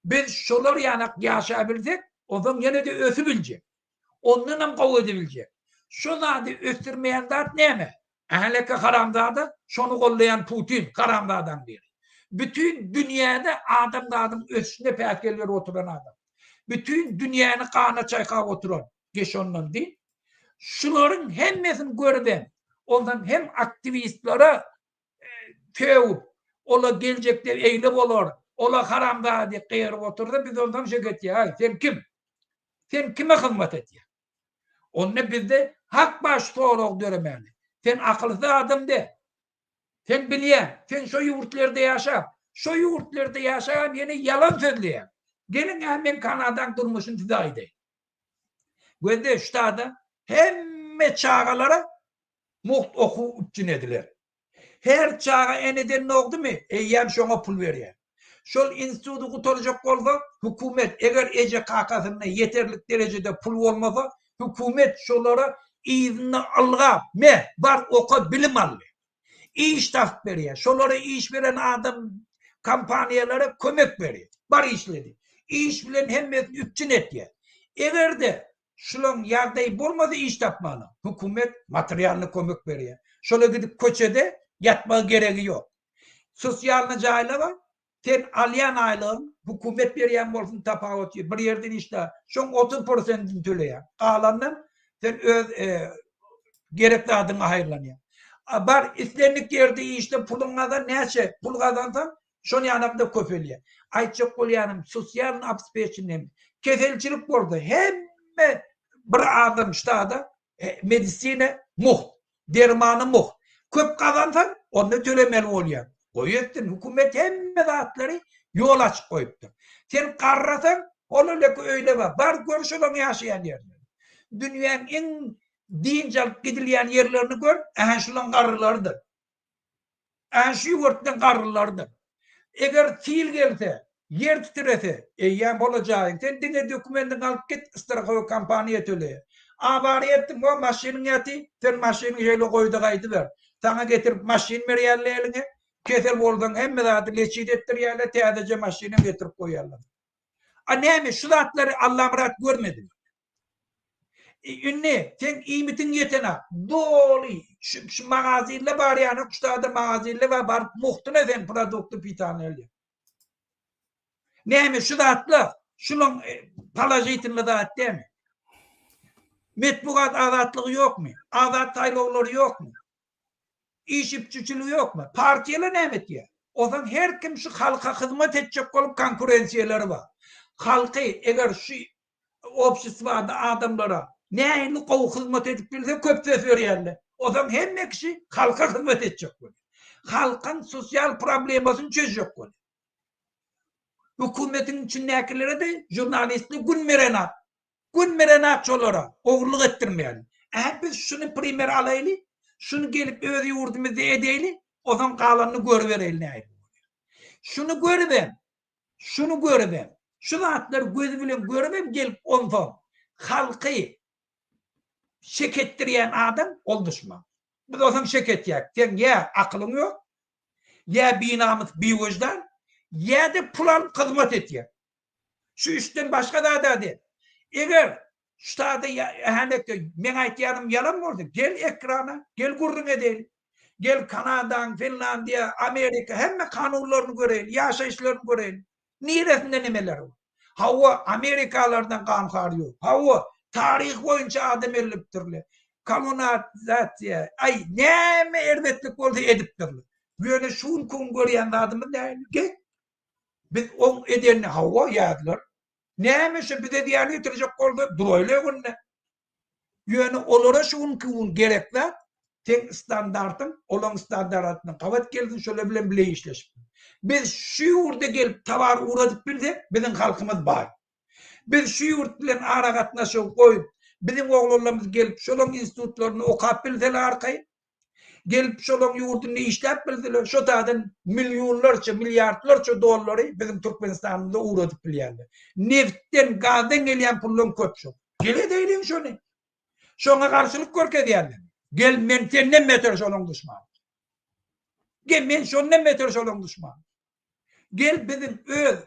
Biz şolar ýanak ýaşabilsek, onsoň ýene-de ösübiljek. Ondanam gowy edebiljek. Şo zady ösdürmeýän zat näme? Häleki haramzada, şony gollaýan Putin, haramzadaň biri. Bütin dünýäde adamzadyň ösüşine päsgel berip oturan adam. Bütin dünýäni gana çaýkap oturan. Geç ondan diý. Şularyň hemmesini görübem, Ondan hem aktiwistlere sögüp, ola geljekde eýle bolar, ola haramzada diýip gygyryp otursa, biz ondan şek etýäris. Sen kim? Sen kime hyzmat etýäň? Onda bizde hak bar şu sorag döremäne. Sen akylsyz adam däl. Sen bilýäň, sen şo ýurtlarda ýaşap, şo ýurtlarda ýaşabam ýene ýalan sözleýäň. Geliň-ä men Kanadaň durmuşyny size aýdaýyn. Gözde ştada hemme çagalara mugt okuw üpjün ediler. Her çaga eneden dogdumy, eýýäm şoňa pul berýär. Şol instituty gutarjak bolsa, hökümet, eger eje-kakasynda ýeterlik derejede pul bolmasa, hökümet şolara yzynda ylgap, me, bar oka, bilim al diýip, iş tapyp berýär. Şolara iş beren adam kompaniýalara kömek berýär. Bar işle diýip. Iş bilen hemmesini üpjün etýär. Eger-de şulaň ýagdaýy bolmasa iş tapmana, hökümet materialny kömek berýär. Şola gidip köçede ýatmagy geregi ýok. Sosialny jaýlar bar. Sen alýan aýlygyň hökümet berýän bolsun tapawuty ýok. Bir ýerden işle, şoň 30 prosentini töleýär. Galanyndan sen öz e, gerek zadyňa haýyrlanýar. Bar islendik ýerde işle puluň gazan näçe pul gazansaň şon ýanam-da köpelýär. Aýtjak bolýanym sosialny obespeçeniýe keselçilik bolsa hemme bir adam ştada e, medisina mugt. Dermany mugt. Köp gazansaň, onda tölemeli bolýaň. Goý etsin, hökümet hemme zatlary ýol açyp goýupdyr. Sen garrasaň, ol eleki öýle bar. Bar gör şolaň ýaşaýan ýerlerini. Dünýäň iň dynç alyp gidilýän ýerlerini gör, ähä şulaň garrylarydyr. Ähä şu ýurtdan garrylarydyr. Eger sil gelse, ýer titrese, eýýäm bola jaýyň. Sen diňe dokumendiňi alyp git, strahowy kompaniýa töleýär. Awariýa etdiň, o maşynyň ýaty, sen maşynyňy şeýle goý-da gaýdyber. Saňa getirip maşyn berýärler eliňe. Kesel bolsaň hemme zady leçit etdirýärler, täzeje maşynam getirip goýýarlar. A näme şu zatlary Allamyrat görmedimi? Indi seň iýmitiň ýetenak. Doly şu, şu magazinle barýanok, şu taýda magazinle bar, baryp muhtuna sen produkty pitany alýaň. Näme şu zatlar, şulaň e, položitelny zat dämi? Metbugat azatlygy ýokmy? Azat saýlawlary ýokmy? Iş üpjünçiligi ýokmy? Partiýalar näme etýär? Onsoň her kim şu halka hyzmat etjek bolup konkurensiýalary bar. Halky eger şu obşestwada adamlara nähili gowy hyzmat edip bilse köp ses berýärler. Onsoň hemme kişi halka hyzmat etjek bolýar. Halkyň sosial problemasyny çözjek bolýar. Hökümetiň içindäkilere-de žurnalistler gün berenak. Gün berenak şolara, ogurlyk etdirmeýärler. Ä biz şuny primer alaýly, şuny gelip öz ýurdumyzda edeýli, onsoň galanyny görübereýli nähili bolýar. Şuny görübem, Şuny görübem, şu zatlary gözi bilen görübem gelip onsoň halky şek etdirýän adam ol duşman. Biz onsoň şek etýäk. Seň ýa akylyň ýok, ýa binamys, biwyždan, ýa-da pul alyp hyzmat etýäň. Şu üçden başga zada däl. Eger ştada ähänekde meň aýtýanym ýalan bolsa, gel ekrana, gel gürrüň edeýli. Gel Kanadaň, Finlandiýa, Amerika hemme kanunlaryny göreýli, ýaşaýyşlaryny göreýli. Niresinde nemeler bar? Hawa, amerikalardan ganhar ýok. Hawa, taryh boýunça adam öldüripdirler. Kommunizasiýa, aý, näme erbetlik bolsa edipdirler. Ýöne şu günki gün görýän zadymyz nähili? Gel. Biz oň edenini hawa ýazdylar. Näme şu bize zyýan ýetirjek bolsa duraýly öňünde. Ýöne olara şu günki gün gerek zat seň standartyň olaň standartyna gabat gelsin şolar bilen bile işleşip. Biz şu ýurda gelip towar ugradyp bilsek biziň halkymyz baý. Biz şu ýurt bilen aragatnaşygy goýup biziň oglanlarymyz gelip şolaň institutlarynda okap bilseler arkaýyn Gelip şolaň ýurdunda işläp bilseler, şo taýdan millionlarça, milliardlarça dollary biziň Türkmenistanymyza ugradyp bilýärler. Nebitden, gazdan gelýän puldan köp şo. Gel edeýliň şony. Şoňa garşylyk görkezýärler. Gel men senden beter şolaň duşmany. Gel men şondan beter şolaň duşmany. Gel biziň öz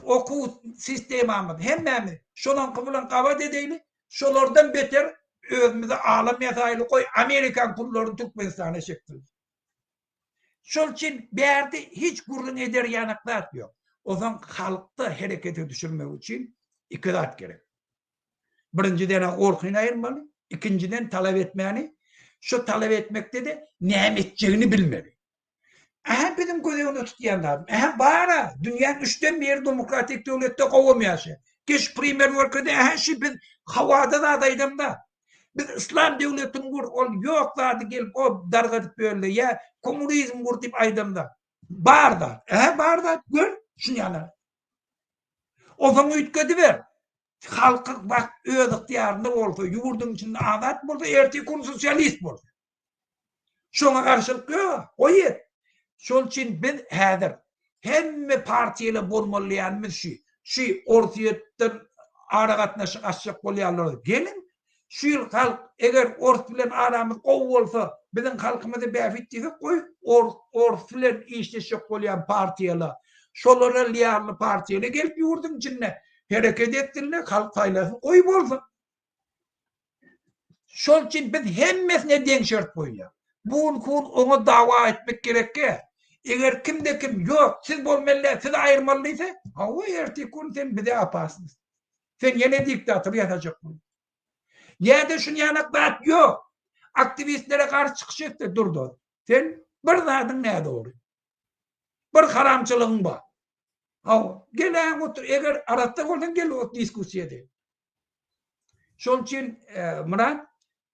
okuw sistemamyz hemmämiz şolaňky bilen gabat edeýli, şolardan beter özümize alam ýasaýly, goý Amerikan pullaryny Türkmenistana çeksin. Şol üçin bärde hiç gürrüň eder ýanak zat ýok. Onsoň halkda herekete düşürmek üçin iki zat gerek. Birinjiden gorkyny aýyrmaly, ikinjiden talap etmäni. Şo talap etmekde-de näme etjegini bilmeli. Ähä biziň göz öňünde tutýan zadym. Ähä bar-a, dünýäň üçden biri demokratik döwletde gowam ýaşaýar. Geç primer görkezdi, ähä şi biz hawada zat aýdamda. Biz yslam döwletini gur, ol ýok zady gelip o dargadyp böldi, ýa kommunizm gur diýip aýdamda. Bar zat. Ähä bar zat, gör, şuny ýaly. Onsoň üýtgediber. Halkyň wagt öz ygtyýarynda bolsa, ýurduň içinde azat bolsa, ertir gün sosialist bolsa. Şoňa garşylyk ýok. Goý et. Şol üçin biz häzir hemme partiýalar bolmaly diýýänimiz şu. Şu Orsýetden aragatnaşyk açjak bolýanlar geliň. Şu ýyl halk eger ors bilen aramyz gowy bolsa, biziň halkymyza bähbit diýsek goý ors bilen işleşjek bolýan partiýalar, şolara liýarly partiýalar gelip ýurduň içinde hereket etsinler, halk saýlasyn, goý bolsun. Şol üçin biz hemmesine deň şert goýýas. Bu gün kun oňa dawa etmek gerekge. Eger kimde kim ýok, siz bolmaly däl, sizi aýyrmaly diýse, hawa ertir kun sen bize opasnyst. Sen ýene diktator ýasajak bol. Ýa-da şuny ýanak zat ýok. Aktiwistlere garşy çykyş etse dur dost. Sen bir zadyň nädogry. Bir haramçylygyň bar. Hawa, gel-ä otur, eger arassa bolsaň gel ot diskussiýa edeli. Şol üçin e, Myrat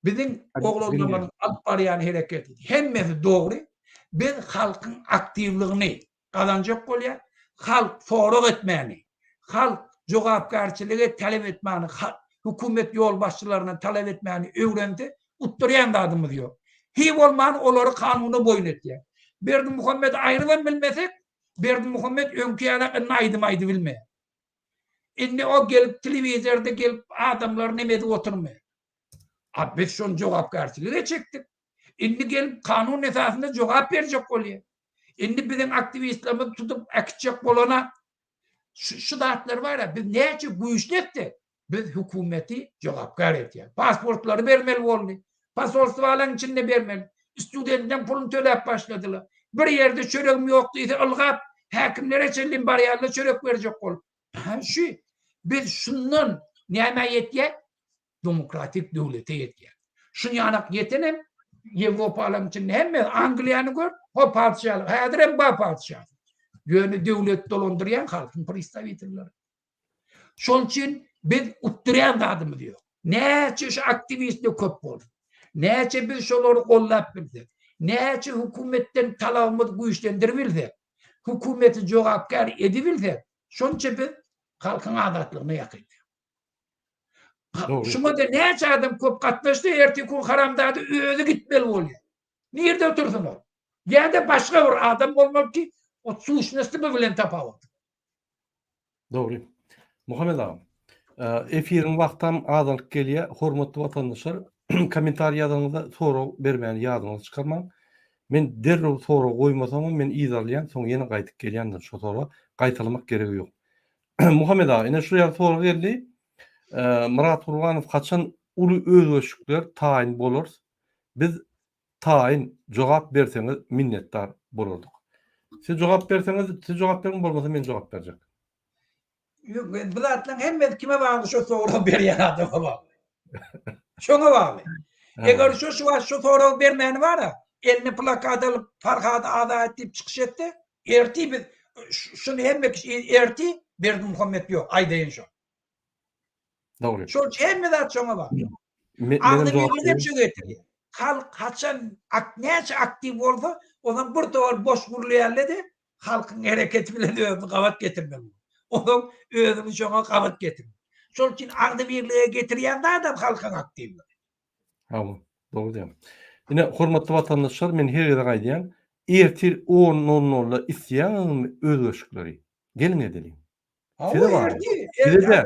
biziň oglanlarymyzyň alyp barýan hereketi hemmesi dogry. Biz halkyň aktiwligini gazanjak bolýar. Halk sorag etmäni, halk jogapkärçiligi talap etmäni, hökümet ýolbaşçylaryndan talap etmäni öwrense, utdurýan zadymyz ýok. Hiý bolman olary kanuna boýun etýär. Berdimuhamedi aýrybam bilmesek, Berdimuhamet öňki ýaly indi aýdym aýdybilmeýär. Indi o gelip telewizorda gelip adamlary neme edip oturmaýar. A biz şony jogapkärçilige çekdik. Indi gelip kanun esasynda jogap berjek bolýar. Indi biziň aktiwistlerimizi tutup äkitjek bolana şu, şu zatlar bar ya biz näçe güýçli etsek biz hökümeti jogapkär edýär. Pasportlary bermeli boldy. Posolstwalaryň içinde bermeli. Studentleň puluny töläp başladylar. Bir ýerde çöregim ýok diýse ylgap häkimlere çenli barýarlar çörek berjek bolup. Ha şu biz şundan nämä ýetýär? Demokratik döwlete ýetýär. Şun ýanak ýetenem Ýewropalaryň içinde hemme Angliýany gör, o patyşalyk häzir hem bar patyşalyk. Ýöne döwlet dolandyrýan halkyň predstawitelleri. Şonuň üçin biz utdurýan zadymyz ýok. Näçe şu aktiwistler köp bolsun, näçe biz şolary goldap bilsek, näçe hökümetden talabymyzy güýçlendiribilsek, hökümeti jogapkär edibilsek, şonça biz halkyň azatlygyna ýakyn. Şuňa-da näçe adam köp gatnaşsa, erteki gün haramzada özi gitmeli bolýar. Nirde otursyn ol? Ýa-da başga bir adam bolmaly ki, o suşnosty bu bilen tapawut. Dogry. Muhammet agam, efiriň wagtam azalyp gelýär. Hormatly watandaşlar, kommentariý ýazanyňyzda sorag bermäni ýadyňyzdan çykarmaň. Men derrew sorag goýmasamam men yzarlaýan, soň ýene gaýdyp gelýändir şo soraga. Gaýtalamak geregi ýok. Muhammet aga, ine şu ýaly sorag geldi. Myrat Gurbanow haçan uly özgerişikler taýyn bolarys? Biz taýyn jogap berseňiz minnetdar bolardyk. Siz jogap berseňiz, siz jogap beriň, bolmasa men jogap berjek. Ýok, bu zatlaryň hemmesi kime bagly şo sorag berýän adama bagly. Şoňa bagly. Eger şu şu wagt şu soragy bermäni bara, eline plakat alyp Farhady azat et diýip çykyş etse, ertir biz şuny hemme kişi ertir Berdimuhamet ýok, aýdaýyn şo. Dogry. Şol hemme zat şoňa bagly. Agzybirlik şu getirýär. Halk haçan ak näçe aktiw bolsa, ondan bir towar boş gürleýärler-de, halkyň hereketi bilen özüni gabat getirmeli. Onuň özüni şoňa gabat getirmeli. Şol üçin agzybirlige getirýän zadam halkyň aktiwligi. Hawa, dogry diýýäň. Ine, hormatly watandaşlar, men her gezek aýdýan, ertir on nol nolda isleýäňizmi özgerişikleri? Geliň edeliň. Size bagly. Bize däl.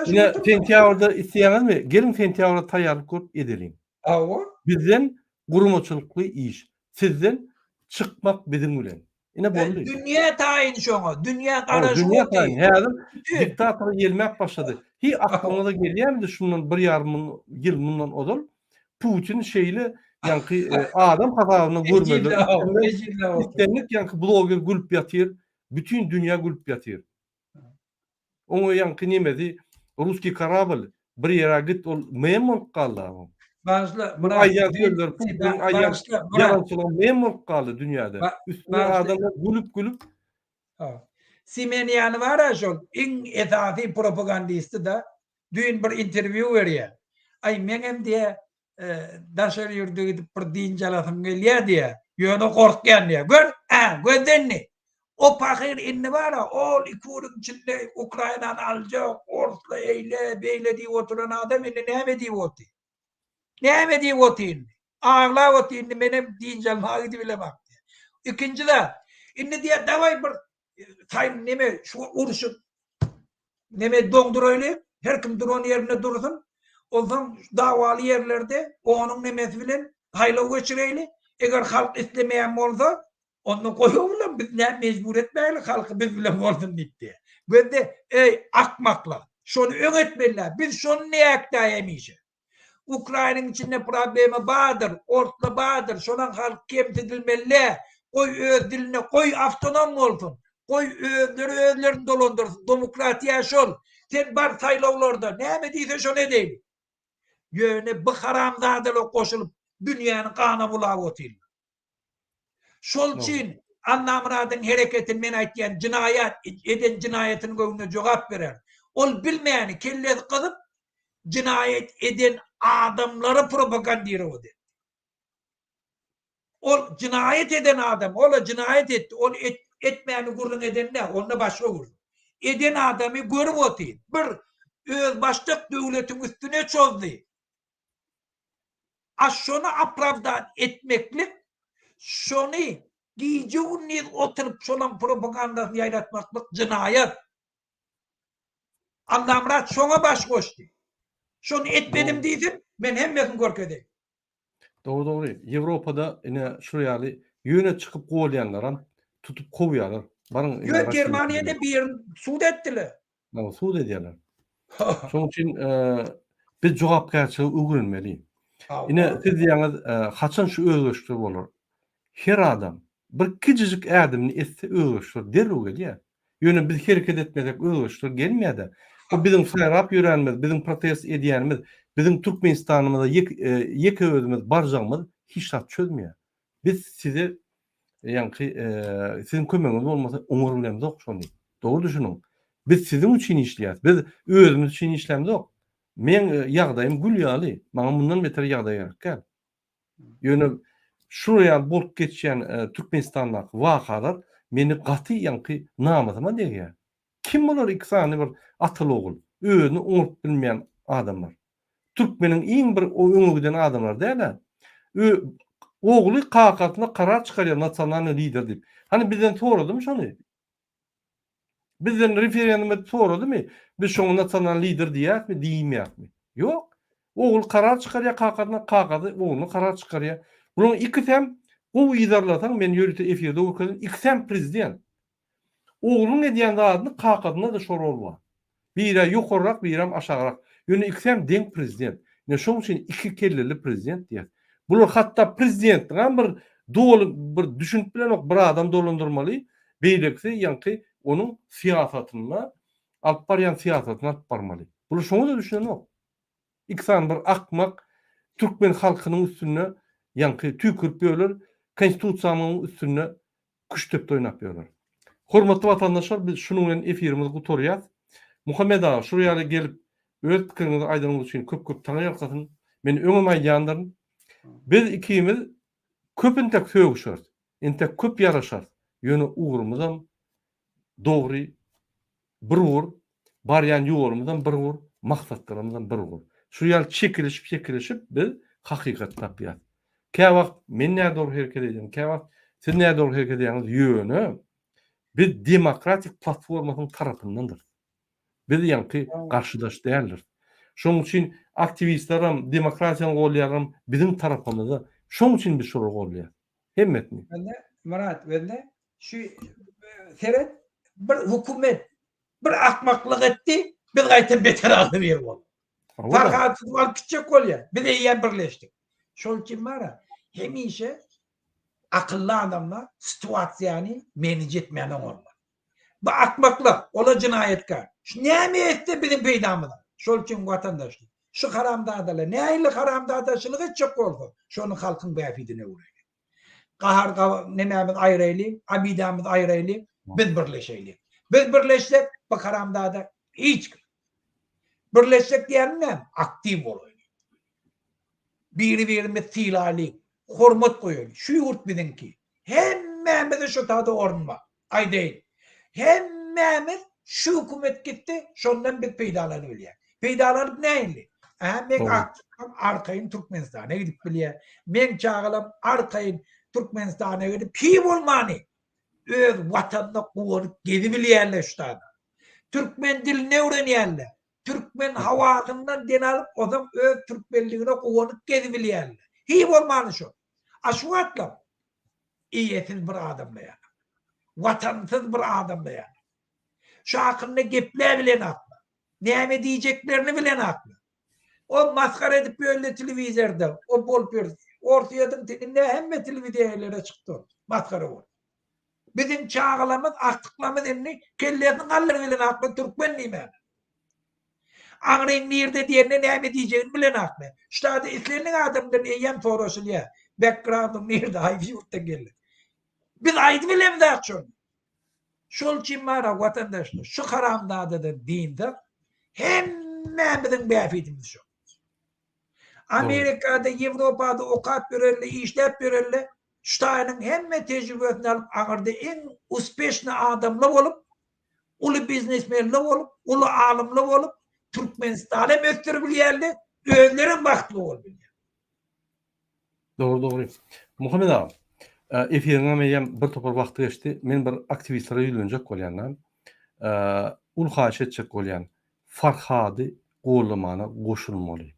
Ine, sentýabrda isleýäňizmi? Geliň sentýabrda taýýarlyk görüp edeliň. Hawa. Bizden guramaçylykly iş, sizden çykmak biziň bilen. Ine boldy. Dünýä taýyn şoňa. Dünýä garaşyp otyr. Dünýä taýyn. Häzir diktator ýelmäp başlady. Hi aklyňyza gelýärmidi şundan bir ýarym ýyl mundan ozal Putin şeýle ýaňky e, adam hasabyna görmeli. Islendik ýaňky bloger gülüp ýatyr. Bütin dünýä gülüp ýatyr. Oňa ýaňky nemesi ruskiý korabl bir ýere git ol mem bolup galdy. Bagyşla, Murat. Aýdýan sözleri Putiniň aýdýan ýalançylygy mem bolup galdy dünýäde. Üstüne adamlar gülüp-gülüp. Simenýany bar-a şol iň esasy propagandisti-da düýn bir interwýu berýär. Aý meňem diýýär daşary ýurda gidip bir dynç alasym gelýär diýýär. Ýöne gorkýan diýýär. Gör, ä, gözle indi. O pahyr indi bar-a, ol iki günüň içinde Ukrainany aljak, orsla eýle, beýle diýip oturan adam indi näme diýip otyr? Näme diýip otyr indi? Aglap otyr indi menem dynç almaga gidibilemok diýýär. Ikinji zat, indi diýýär, dawaý bir saý neme şu urşy neme doňduraýly, her kim duran ýerinde dursun. Onsoň dawaly ýerlerde onuň nemesi bilen saýlaw geçireýli. Eger halk islemeýän bolsa, onda goýawylam biz näme mejbur etmäýli halky biz bilen bolsun diýip diýýär. Gözde, eý, akmaklar, şony öň etmeliler. Biz şony näkdä hemişe. Ukrainiň içinde problema bardyr, orsla bardyr, şonaň halk kemsidilmeli, goý öz diline, goý awtonom bolsun, goý özleri özlerini dolandyrsyn, demokratiýa şol, sen bar saýlawlarda näme diýse şony edeýli. Ýöne bu haramzadalar goşulyp dünýäni gana bulap otyrlar. Şol üçin Annamyradyň hereketini men aýtýan jynaýat eden jynaýatynyň öňünde jogap berer. Ol bilmäni kellesi gyzyp jynaýat eden adamlary propagandirowat etdi. Ol jynaýat eden adam, ol-a jynaýat etdi, ol etmäni gürrüň eden däl, onda başga gürrüň. Eden adamy görüp otyr. Bir özbaşdak döwletiň üstüne çozdy. A şony opravdat etmeklik, şony gije-gündiz oturyp şolaň propagandasyny ýaýratmaklyk jynaýat. Allamyrat şoňa baş goşdy. Şony etmedim diýsin, men hemmesini görkezeýin. Dogry dogry. Ýewropada ine şul ýaly ýöne çykyp golýanlaram tutup kowýarlar. Baryň ine Ýok Germaniýada birini sud etdiler. Hawa sud edýärler. Şonuň üçin biz jogapkärçiligi öwrenmeli. Ine siz diýýäňiz haçan şu özgerişler bolar? Her adam bir kiçijik ädimini etse özgerişler derrew gelýär. Ýöne biz hereket etmesek özgerişler gelmeýär-de. Bu biziň saýrap ýörenimiz, biziň protest edýänimiz, biziň Türkmenistanymyza ýeke özümiz barjagymyz hiç zat çözmeýär. Biz size ýaňky siziň kömegiňiz bolmasa oňar bilemzok şony. Dogry düşüniň. Biz siziň üçin işleýäs. Biz özümiz üçin işlämzok. Meň ýagdaýym gül ýaly. Maňa mundan beter ýagdaý gerek däl. Ýöne şular ýaly bolup geçýän Türkmenistandaky wakalar meni gaty ýaňky namysyma degýär. Kim bular iki sany bir ataly-ogul, özüni oňaryp bilmeýän adamlar. Türkmeniň iň bir öňe giden adamlary däl-ä. Ogly kakasyna karar çykarýar nasionalnyý lider diýip. Hany bizden soradymy şony? Bizden referendum edip soradymy? Biz şoňa nasional lider diýýäsmi, diýmeýäsmi? Ýok. Ogul karar çykarýar kakasyna, kakasy ogluna karar çykarýar. Bularyň ikisem gowy yzarlasaň, men ýörite efirde görkezdim, ikisem prezident. Oglunyň edýän zadyny kakasynda-da şo rol bar. Birä ýokarrak, birem aşagrak. Ýöne ikisem deň prezident. Ine şoň üçin iki kelleli prezident diýýäs. Bular hatda prezidentligem bir doly bir düşünip bilenok, bir adam dolandyrmaly, beýlekisi ýaňky onuň syýasatynda alyp barýan syýasatyny alyp barmaly. Bular şoňa-da düşünenok. Iki sany bir akmak türkmen halkynyň üstünde ýaňky tüýkürip ýörler, konstitusiýamyň üstünde küştdepdi oýnap ýörler. Hormatly watandaşlar biz şunuň bilen efirimizi gutarýas. Muhammet aga şur ýaly gelip öz pikiriňizi aýdanyňyz üçin köp köp taňryýalkasyn. Men öňem aýdýandyryn. Biz ikimiz köp entek sögüşeris. Entek köp ýaraşarys. Ýöne ugrumyzam dogry bir ugur, barýan ýolumyzam bir ugur, maksatlarymyzam bir ugur. Şu ýaly çekilişip-çekilişip biz hakykaty tapýas. Käwagt men nädogry hereket edýän, käwagt siz nädogry hereket edýäňiz, ýöne biz demokratik platformasynyň tarapyndandyrys. Biz ýaňky garşydaş däldiris. Şonuň üçin aktiwistlerem, demokratiýany goldaýanlaram biziň tarapymyzda. Şonuň üçin biz şolary goldaýas. Hemmesini. Bende, Myrat, bende şu seret bir hökümet bir akmaklyk etdi, biz gaýtam beter agzybir bolduk. Farhady tutup alyp gitjek bolýar. Biz eýýäm birleşdik. Şol üçin bara hemişe akylly adamlar situasiýany menedž etmäni oňarlar. Bu akmaklyk, ola jenaýatkär. Şu näme etse biziň peýdamyza. Şol üçin watandaşlar. Şu haramzadalar nähili haramzadaçylyk etjek bolsa, şony halkyň bähbidine öwreliň. Gahar nemämizi aýraýlyň, obidamyzy aýraýlyň, biz birleşeýliň. Biz birleşsek, bu haramzada hiç kim. Birleşsek diýýänim näme? Aktiw bolaýlyň. Biri-birimizi sylaýlyň, hormat goýalyň. Şu ýurt biziňki. Hemmämize şu tada orun bar. Aýdaýyn. Hemmämiz şu hökümet gitdi, şondan biz peýdalanyp bilýäris. Peýdalanyp nähili? Ä meň agtyklarym arkaýyn Türkmenistana gidip bilýär. Meň çagalarym arkaýyn Türkmenistana gidip, hiý bolmany öz watanyna guwanyp gezibilýärler şu tada. Türkmen dilini öwrenýärler. Türkmen hawasyndan den alyp, onsoň öz türkmenligine guwanyp gezibilýärler. Hiý bolmany şo. A şu wagtlar eýesiz bir adamla ýaly. Watansyz bir adamla ýaly. Şu hakynda gepläbilenaklar. Näme diýjeklerini bilenaklar. O masgara edip ýörler telewizorda. O bolup ýör. Orsýetiň indi hemme telewideniýelere çykdy ol. Masgara bolup. Biziň çagalarymyz, agtyklarymyz indi kellesini galdyrybilenaklar türkmen diýmäne. Aňryň nirde diýende näme diýjegini bilenakmy. Şu taýda islendik adamdan eýýäm soraşylýar. Backgroundyň nirde, haýsy ýurtdan geldiň. Biz aýdybilemzok şony. Şol üçin bara watandaşlar şu haramzadadan dynsak hemmämiziň bähbidimiz şo. Amerikada, Ýewropada okap ýörenler, işläp ýörenler şu taýynyň hemme tejribesini alyp aňyrda iň uspeşnyý adamlar bolup uly biznesmenler bolup, uly alymlar bolup, Türkmenistany hem ösdürip bilýärler, özleri hem bagtly bolup bilýär. Dogry, dogry. Muhammet aga, efiriňem eýýäm bir topar wagty geçdi. Men bir aktiwistlere ýüzlenjek bolýan-da. Uly haýyş etjek bolýan. Farhady gollamana goşulmaly.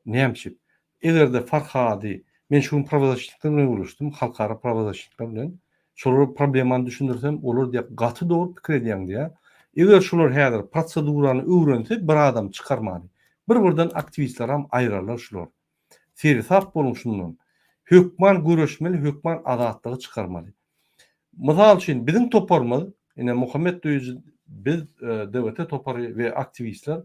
Näme üçin? Eger-de Farhady, men şu gün prawozasşitnikler bilen gürleşdim, halkara prawozasşitnikler bilen. Şolara problemany düşündirsem, olar diýýär, gaty dogry pikir edýäň diýýär. Eger şular häzir prosedurany öwrense, bir adam çykarmany, bir-birden aktiwistleram aýrarlar şular. Seresap boluň şundan. Hökman göreşmeli, hökman azatlygy çykarmaly. Mysal üçin, biziň toparymyz, ine Muhammet Duýujy, biz DWT topary we aktiwistler,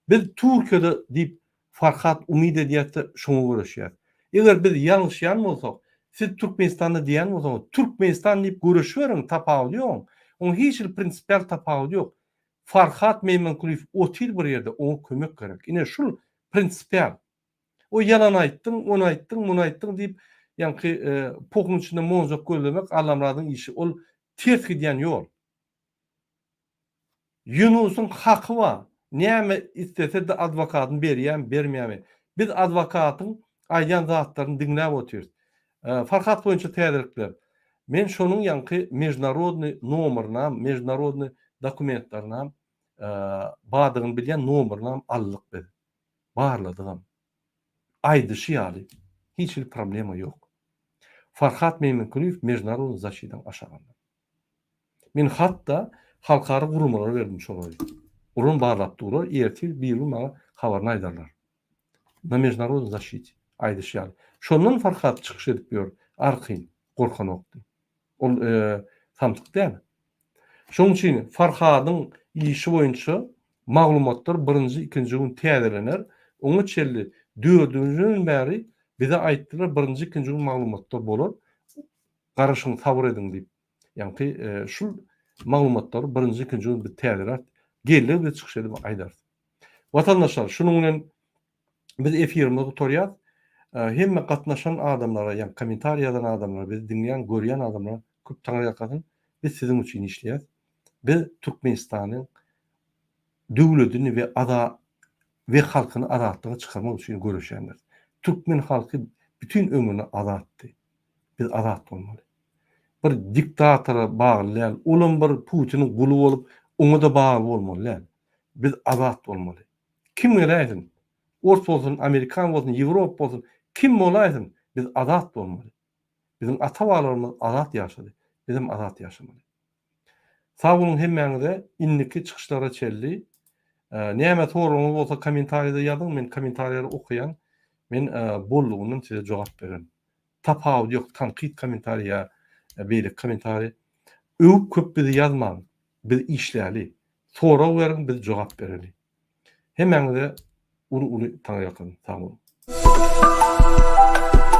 biz Türkiýede diýip Farhat umyt edýäs-de şoňa göreşýäs. Eger biz ýalňyşýan bolsak, siz Türkmenistanda diýýän bolsaňyz, Türkmenistan diýip göreşiberiň, tapawudy ýok. Oň hiç hili prinsipial tapawudy ýok. Farhat Meýmankulyýew otyr bir ýerde, oňa kömek gerek. Ine şul prinsipial. O ýalan aýtdyň, ony aýtdyň, muny aýtdyň diýip, ýaňky pohuň içinde monjuk gözlemek Allamyradyň işi. Ol ters gidýän ýol. Ýunusyň haky bar. Näme islese-de adwokatyny berýärmi, bermeýärmi. Biz adwokatyň aýdýan zatlaryny diňläp otyrys. Farhat boýunça täzelikler. Men şonuň ýaňky mežnarodnyý nomerynam, mežnarodnyý dokumentlerynam bardygyny bilýän nomerynam aldyk biz. Barladygam. Aýdyşy ýaly, hiç hili problema ýok. Farhat Meýmenkulyýew mežnarodnyý zaşidaň aşagynda. Men hatda halkara guramalara berdim şolary. Olam barlap durlar, ertir birigün maňa habaryny aýdarlar. Na mežnarodnyý zaşite, aýdyşy ýaly. Şondan Farhat çykyş edip ýör, arkaýyn, gorkanokdy. Ol samsyk däl. Şonuň üçin Farhadyň işi boýunça maglumatlar birinji, ikinji gün täzelener. Oňa çenli dördünji gün bäri bize aýtdylar, birinji, ikinji gün maglumatlar bolar. Garaşyň, sabyr ediň diýip. Ýaňky şul maglumatlary birinji, ikinji gün biz täzeläp, geljek biz çykyş edip aýdarys. Watandaşlar, şunuň bilen biz efirimizi gutarýas. Hemme gatnaşan adamlara, ýagny kommentariý ýazan adamlara, bizi diňleýän, görýän adamlara köp taňryýalkasyn. Biz siziň üçin işleýäs. Biz Türkmenistanyň döwledini we aza we halkyny azatlyga çykarmak üçin göreşýändiris. Türkmen halky bütin ömrüne azatdy. Biz azat bolmaly. Bir diktatora bagly däl, olam bir Putiniň guly bolup, oňa-da bagly bolmaly däl. Biz azat bolmaly. Kim geläýsin, ors bolsun, amerikan bolsun, ýewropa bolsun, kim bolaýsyn, biz azat bolmaly. Biziň ata-babalarymyz azat ýaşady, bizem azat ýaşamaly. Sag boluň hemmäňize, indiki çykyşlara çenli. Näme soragyňyz bolsa kommentariýada ýazyň, men kommentariýalary okaýan, men boldugyndan size jogap bererin. Tapawudy ýok, tankyt kommentariý ýa beýleki kommentariý. Öwüp köp bizi ýazmaň, biz işläli. Sorag beriň, biz jogap bereli. Hemmäňize. Uly-uly taňryýalkasyn. Sag boluň.